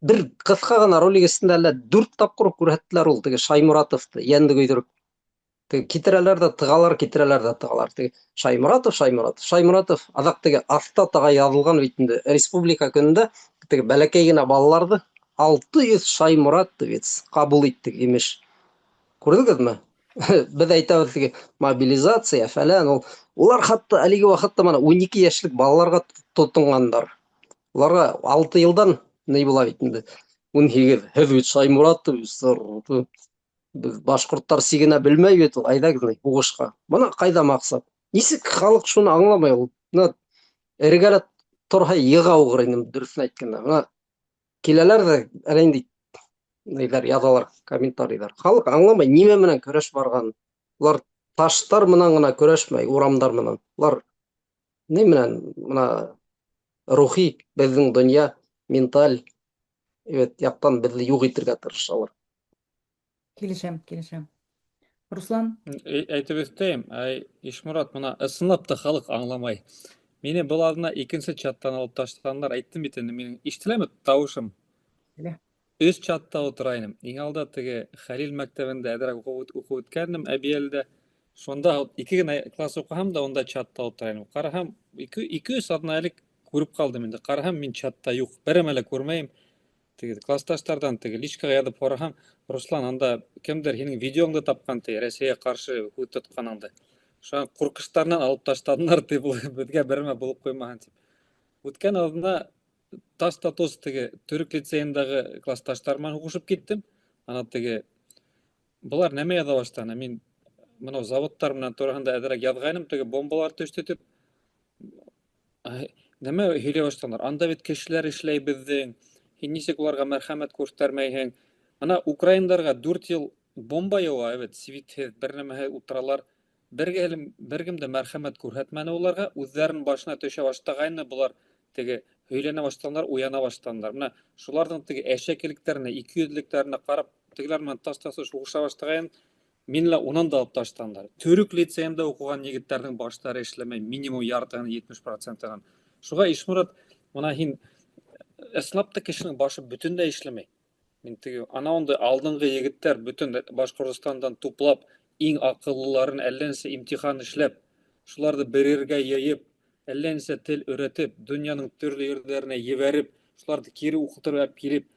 Бер ҡыҫҡа ғына ролик эсендә әллә 4 тапҡыр күрһәттеләр ул теге Шаймуратовты йәнде көйҙөрөп. Теге китерәләр ҙә тығалар, китерәләр ҙә тығалар. Теге Шаймуратов, Шаймуратов, Шаймуратов. Аҙаҡ теге аҫта таға яҙылған бит инде республика көнөндә теге бәләкәй генә балаларҙы 600 шаймуратовец ҡабул иттек имеш. Күрҙегеҙме? Беҙ әйтәбеҙ теге мобилизация фәлән ул. Улар хатта әлеге ваҡытта мына 12 йәшлек балаларға тотонғандар. Уларға 6 йылдан ни була бит инде? 18. Һеҙ бит Шаймуратовецтар. Беҙ башҡорттар сигенә белмәй бит ул, әйҙәгеҙ ни һуғышҡа. Бына ҡайҙа маҡсат? Нисек халыҡ шуны аңламай ул? Бына эргәлә торһа йыға уғыр инем, дөрөҫөн әйткәндә. Бына киләләр ҙә әллә ниндәй ниҙәр яҙалар, комментарийҙар. Халыҡ аңламай нимә менән көрәш барғанын. Улар таштар менән генә көрәшмәй, урамдар менән. Улар ни менән? Бына рухи беҙҙең донъя, менталь evet, яҡтан беҙҙе юҡ итергә тырышалар. Килешәм, килешәм. Руслан? Әйтеп өҫтәйем, әй, Ишморат, бына ысынлап та халыҡ аңламай. Мине был аҙна икенсе чаттан алып ташлағандар, әйттем бит инде, минең ишетеләме тауышым? Ишетелә. Өс чатта ултыра инем. Иң алда теге Хәлил мәктәбендә әҙерәк уҡып үткәнем, Әбйәлдә. Шунда 2 генә класс уҡыһам да, унда чатта ултыра инем. Ҡараһам, ике-өс аҙна элек күреп ҡалдым инде. Ҡараһам, мин чатта юҡ, бер нәмә лә күрмәйем. Теге классташтарҙан теге личкаға яҙып һораһам, Руслан, анда кемдер һинең видеоңды тапҡан, ти, Рәсәйгә ҡаршы һүҙ тотҡаныңды. Шунан ҡурҡыштарынан алып ташланылар, ти, был беҙгә бер нәмә булып ҡуймаһын, тип. Үткән аҙна тас та тос теге төрөк лицейындағы классташтар менән һуғышып киттем. Ана теге былар нәмә яҙа башланы? Мин мынау заводтар менән тураһында әҙерәк яҙғайным, теге бомбалар төштө тип. Ай, нәмә һөйләй башланылар? Анда бит кешеләр эшләй беҙҙең. Һин нисек уларға мәрхәмәт күрһәтмәйһең? Ана украиндарға 4 йыл бомба яуа, evet, свитһеҙ, бер нәмәһеҙ ултыралар. Бер кем дә мәрхәмәт күрһәтмәне уларға, үҙҙәренең башына төшә башлағайны былар теге һөйләнә башланылар, уяна башланылар. Мына шуларҙың теге әшәкелектәренә, икейөҙлөлөктәренә ҡарап, тегеләр менән тас-тасы һуғыша башлағайын. Мин лә унан да алып ташланылар. Төрөк лицейында уҡыған егеттәрҙең баштары эшләмәй, минимум яртыһын, 70 процентынан. Шуға Ишморат, мына һин ысынлап та кешенең башы бөтөнләй эшләмәй. Мин теге ана ундай алдынғы егеттәр бөтөн Башҡортостандан туплап, иң аҡыллыларын әллә нисә имтихан эшләп, шуларҙы бер ергә йыйып, әллә нисә тел өйрәтеп, донъяның төрлө ерҙәренә ебәреп, шуларҙы кире уҡытырға килеп,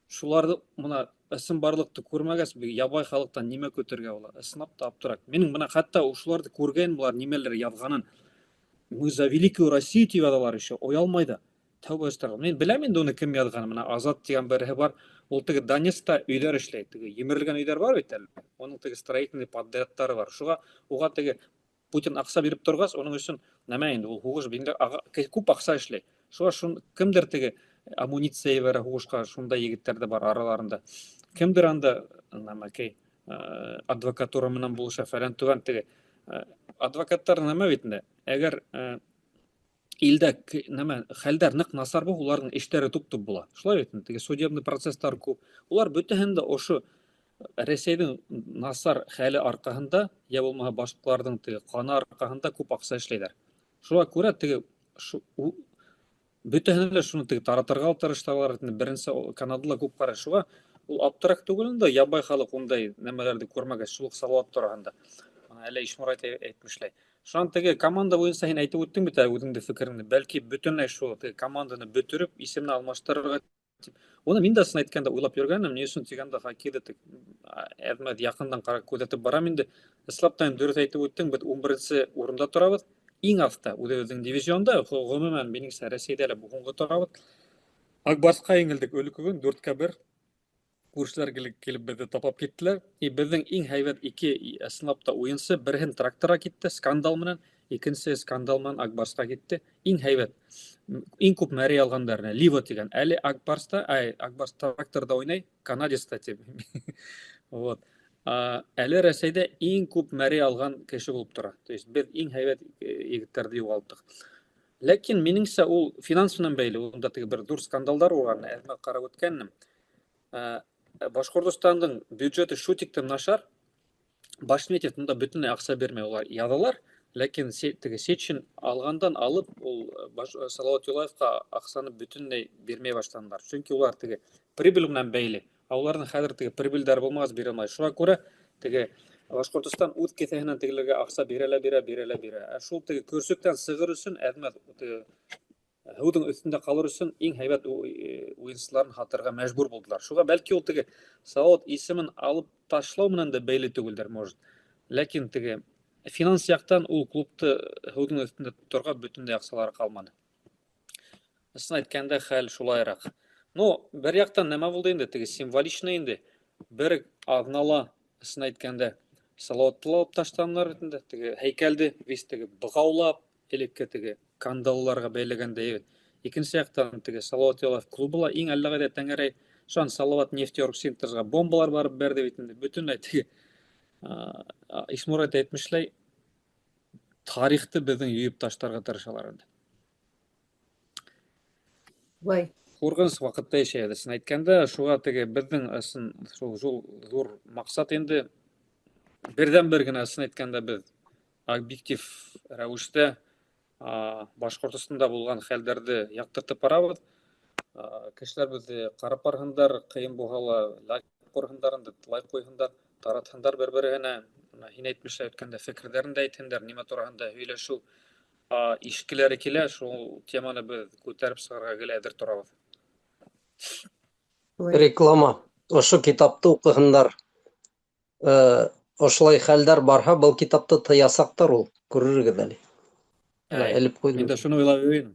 шуларҙы мына ысынбарлыҡты күрмәгәс, ябай халыҡтан нимә көтөргә була? Ысынлап та аптырап. Минең мына хатта ошоларҙы күргән булар нимәләр яҙғанын. Мы за великую Россию тип яҙалар еще, оялмай да. Тәүбә әстәғфирулла. Мин беләм инде уны кем яҙғанын. Мына Азат тигән береһе бар. Ул теге Донецкта өйҙәр эшләй. Теге емерелгән өйҙәр бар бит әле. Уның теге строительный подрядтары бар. Шуға уға теге Путин аҡса биреп торғас, уның өсөн нәмә инде ул һуғыш инде күп аҡса эшләй. Шуға шун кемдер теге амуниция ебәрә һуғышҡа, шундай егеттәр ҙә бар араларында. Кемдер анда нәмәкәй адвокатура менән булыша фәлән түгән теге адвокаттар нәмә бит инде. Әгәр илдә нәмә хәлдәр ныҡ насар булһа, уларҙың эштәре туп-туп була. Шулай бит инде, теге судебный процесстар күп. Улар бөтәһен дә ошо Рәсәйҙең насар хәле арҡаһында, йә булмаһа башҡаларҙың теге ҡаны арҡаһында күп аҡса эшләйҙәр. Шуға күрә теге бөтәһенә лә шуны теге таратырға тырыштылар, беренсе каналда ла күп ҡарай. Шуға ул аптырак түгел инде, ябай халыҡ ундай нәмәләрҙе күрмәгәс, шул уҡ Салауат тураһында. Бына әле Ишморат әйтмешләй. Шунан теге команда буйынса һин әйтеп үттең бит әле үҙеңдең фекереңде. Бәлки бөтөнләй шул теге команданы бөтөрөп, исемен алмаштырырға тип. Уны мин дә ысын әйткәндә уйлап йөргәнем, ни өсөн тигәндә хоккейҙы тик әҙ-мәҙ яҡындан ҡарап күҙәтеп барам инде. Ысынлап та дөрөҫ әйтеп үттең, беҙ 11-нсе урында торабыҙ. Иң аҫта үҙебеҙҙең дивизионда, ғөмүмән, минеңсә, Рәсәйҙә лә һуңғы торабыҙ. Акбарсҡа еңелдек өлкөгөн 4-1. Күршеләр килеп беҙҙе тапап киттеләр. И беҙҙең иң һәйбәт ике ысынлап та уйынсы, береһен тракторға китте скандал менән, икенсе скандал менән Акбарсҡа китте. Иң һәйбәт, иң күп мәрей алғандар, Ливо тигән. Әле Акбарста, ай, Акбарс тракторҙа уйнай, канадецта тип. Вот. Әле Рәсәйҙә иң күп мәрей алған кеше булып тора. То есть беҙ иң һәйбәт егеттәрҙе юғалттыҡ. Ләкин минеңсә ул финанс менән бәйле, унда теге бер ҙур скандалдар булған, әҙмә ҡарап үткәнем. Башҡортостандың бюджеты шул тиклем насар, Башметьев унда бөтөнләй аҡса бирмәй, улар яҙалар, ләкин теге Сечин алғандан алып ул Салауат Юлаевҡа аҡсаны бөтөнләй бирмәй башланылар. Сөнки улар теге прибыль менән бәйле. Ә уларҙың хәҙер теге прибыльдәре булмағас бирә алмай. Шуға күрә теге Башҡортостан үҙ кеҫәһенән тегеләргә аҡса бирә лә бирә, бирә лә бирә. Ә шул теге көрсөктән сығыр өсөн әҙмәҫ теге һыуҙың өҫтөндә ҡалыр өсөн иң һәйбәт уйынсыларын һатырға мәжбүр булдылар. Шуға бәлки ул теге Салауат исемен алып ташлау менән дә бәйле түгелдер, может. Ләкин теге финанс яҡтан ул клубты һыуҙың өҫтөндә тоторға бөтөнләй аҡсалары ҡалманы. Ысын әйткәндә хәл шулайыраҡ. Но бер яҡтан нәмә булды инде, теге символично инде. Бер аҙнала, ысын әйткәндә, Салауатты ла алып ташланылар бит инде. Теге һәйкәлде весь теге бығаулап, элекке теге кандалыларға бәйләгәндәй бит. Икенсе яҡтан теге Салауат Юлаев клубы ла иң әллә ҡайҙа тәңгәрәй. Шунан Салауат нефтеоргсинтезға бомбалар барып бәрҙе бит инде. Бөтөнләй теге Ишморат әйтмешләй, тарихты беҙҙең йыйып ташларға тырышалар инде. Шулай. Ҡурҡыныс ваҡытта йәшәйбеҙ. Ысын әйткәндә, шуға теге беҙҙең ысын шул ҙур маҡсат инде берҙән-бер генә ысын әйткәндә беҙ объектив рәүештә Башҡортостанда булған хәлдәрҙе яҡтыртып барабыҙ. Кешеләр беҙҙе ҡарап барһындар, ҡыйын булһа ла лайк ҡуйһындар инде, лайк ҡуйһындар, таратһындар бер-береһенә. Бына һин әйтмешләй үткәндә фекерҙәрен дә әйтһендәр, нимә тураһында һөйләшеү ишкеләре килә, шул теманы беҙ күтәреп сығырға гел әҙер торабыҙ. Реклама. Ошо китапты уҡыһындар. Ошолай хәлдәр барһа, был китапты тыясаҡтар ул, күрерһегеҙ әле. Элеп ҡуйҙым. Мин дә шуны уйлап йөрөйм.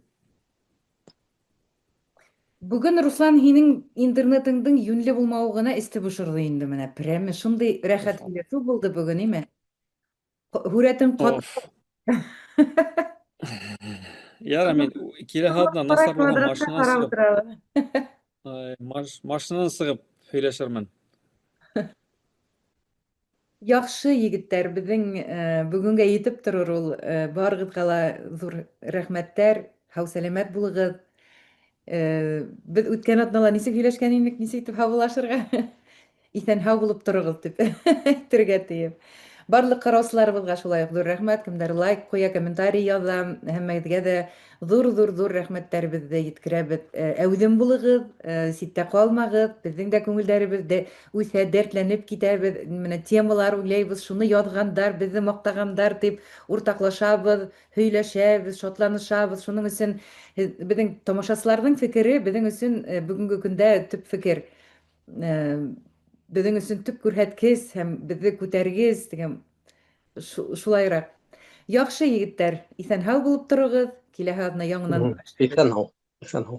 Бөгөн, Руслан, һинең интернетыңдың йүнле булмауы ғына эсте бошорҙо инде менә. Прәме шундай рәхәт һөйләшеү булды бөгөн, име? Һүрәтең ҡат. Яра, мин киләһе аҙна насар булған машинанан сығып, машинанан сығып һөйләшермен. Яҡшы, егеттәр, беҙҙең бөгөнгә етеп торор ул. Барығыҙға ла ҙур рәхмәттәр. Һау-сәләмәт булығыҙ. Беҙ үткән аҙнала нисек һөйләшкән инек, нисек итеп һаубуллашырға? Иҫән-һау булып тороғоҙ дип әйтергә тием. Барлыҡ ҡараусыларыбыҙға шулай уҡ ҙур рәхмәт, кемдәр лайк ҡуя, комментарий яҙа, һәммәгеҙгә дә ҙур-ҙур-ҙур рәхмәттәребеҙҙе еткерәбеҙ. Әүҙем булығыҙ, ситтә ҡалмағыҙ, беҙҙең дә күңелдәребеҙ дә үҫә, дәртләнеп китәбеҙ, менә темалар уйлайбыҙ, шуны яҙғандар, беҙҙе маҡтағандар дип уртаҡлашабыҙ, һөйләшәбеҙ, шатланышабыҙ. Шуның өсөн беҙҙең тамашасыларҙың фекере беҙҙең өсөн бөгөнгө көндә төп фекер. Беҙҙең өсөн төп күрһәткес һәм беҙҙе күтәргес тигән шулайыраҡ. Яҡшы, егеттәр, иҫән-һау булып тороғоҙ. Киләһе аҙна яңынан күрешербеҙ. Иҫән-һау, иҫән-һау.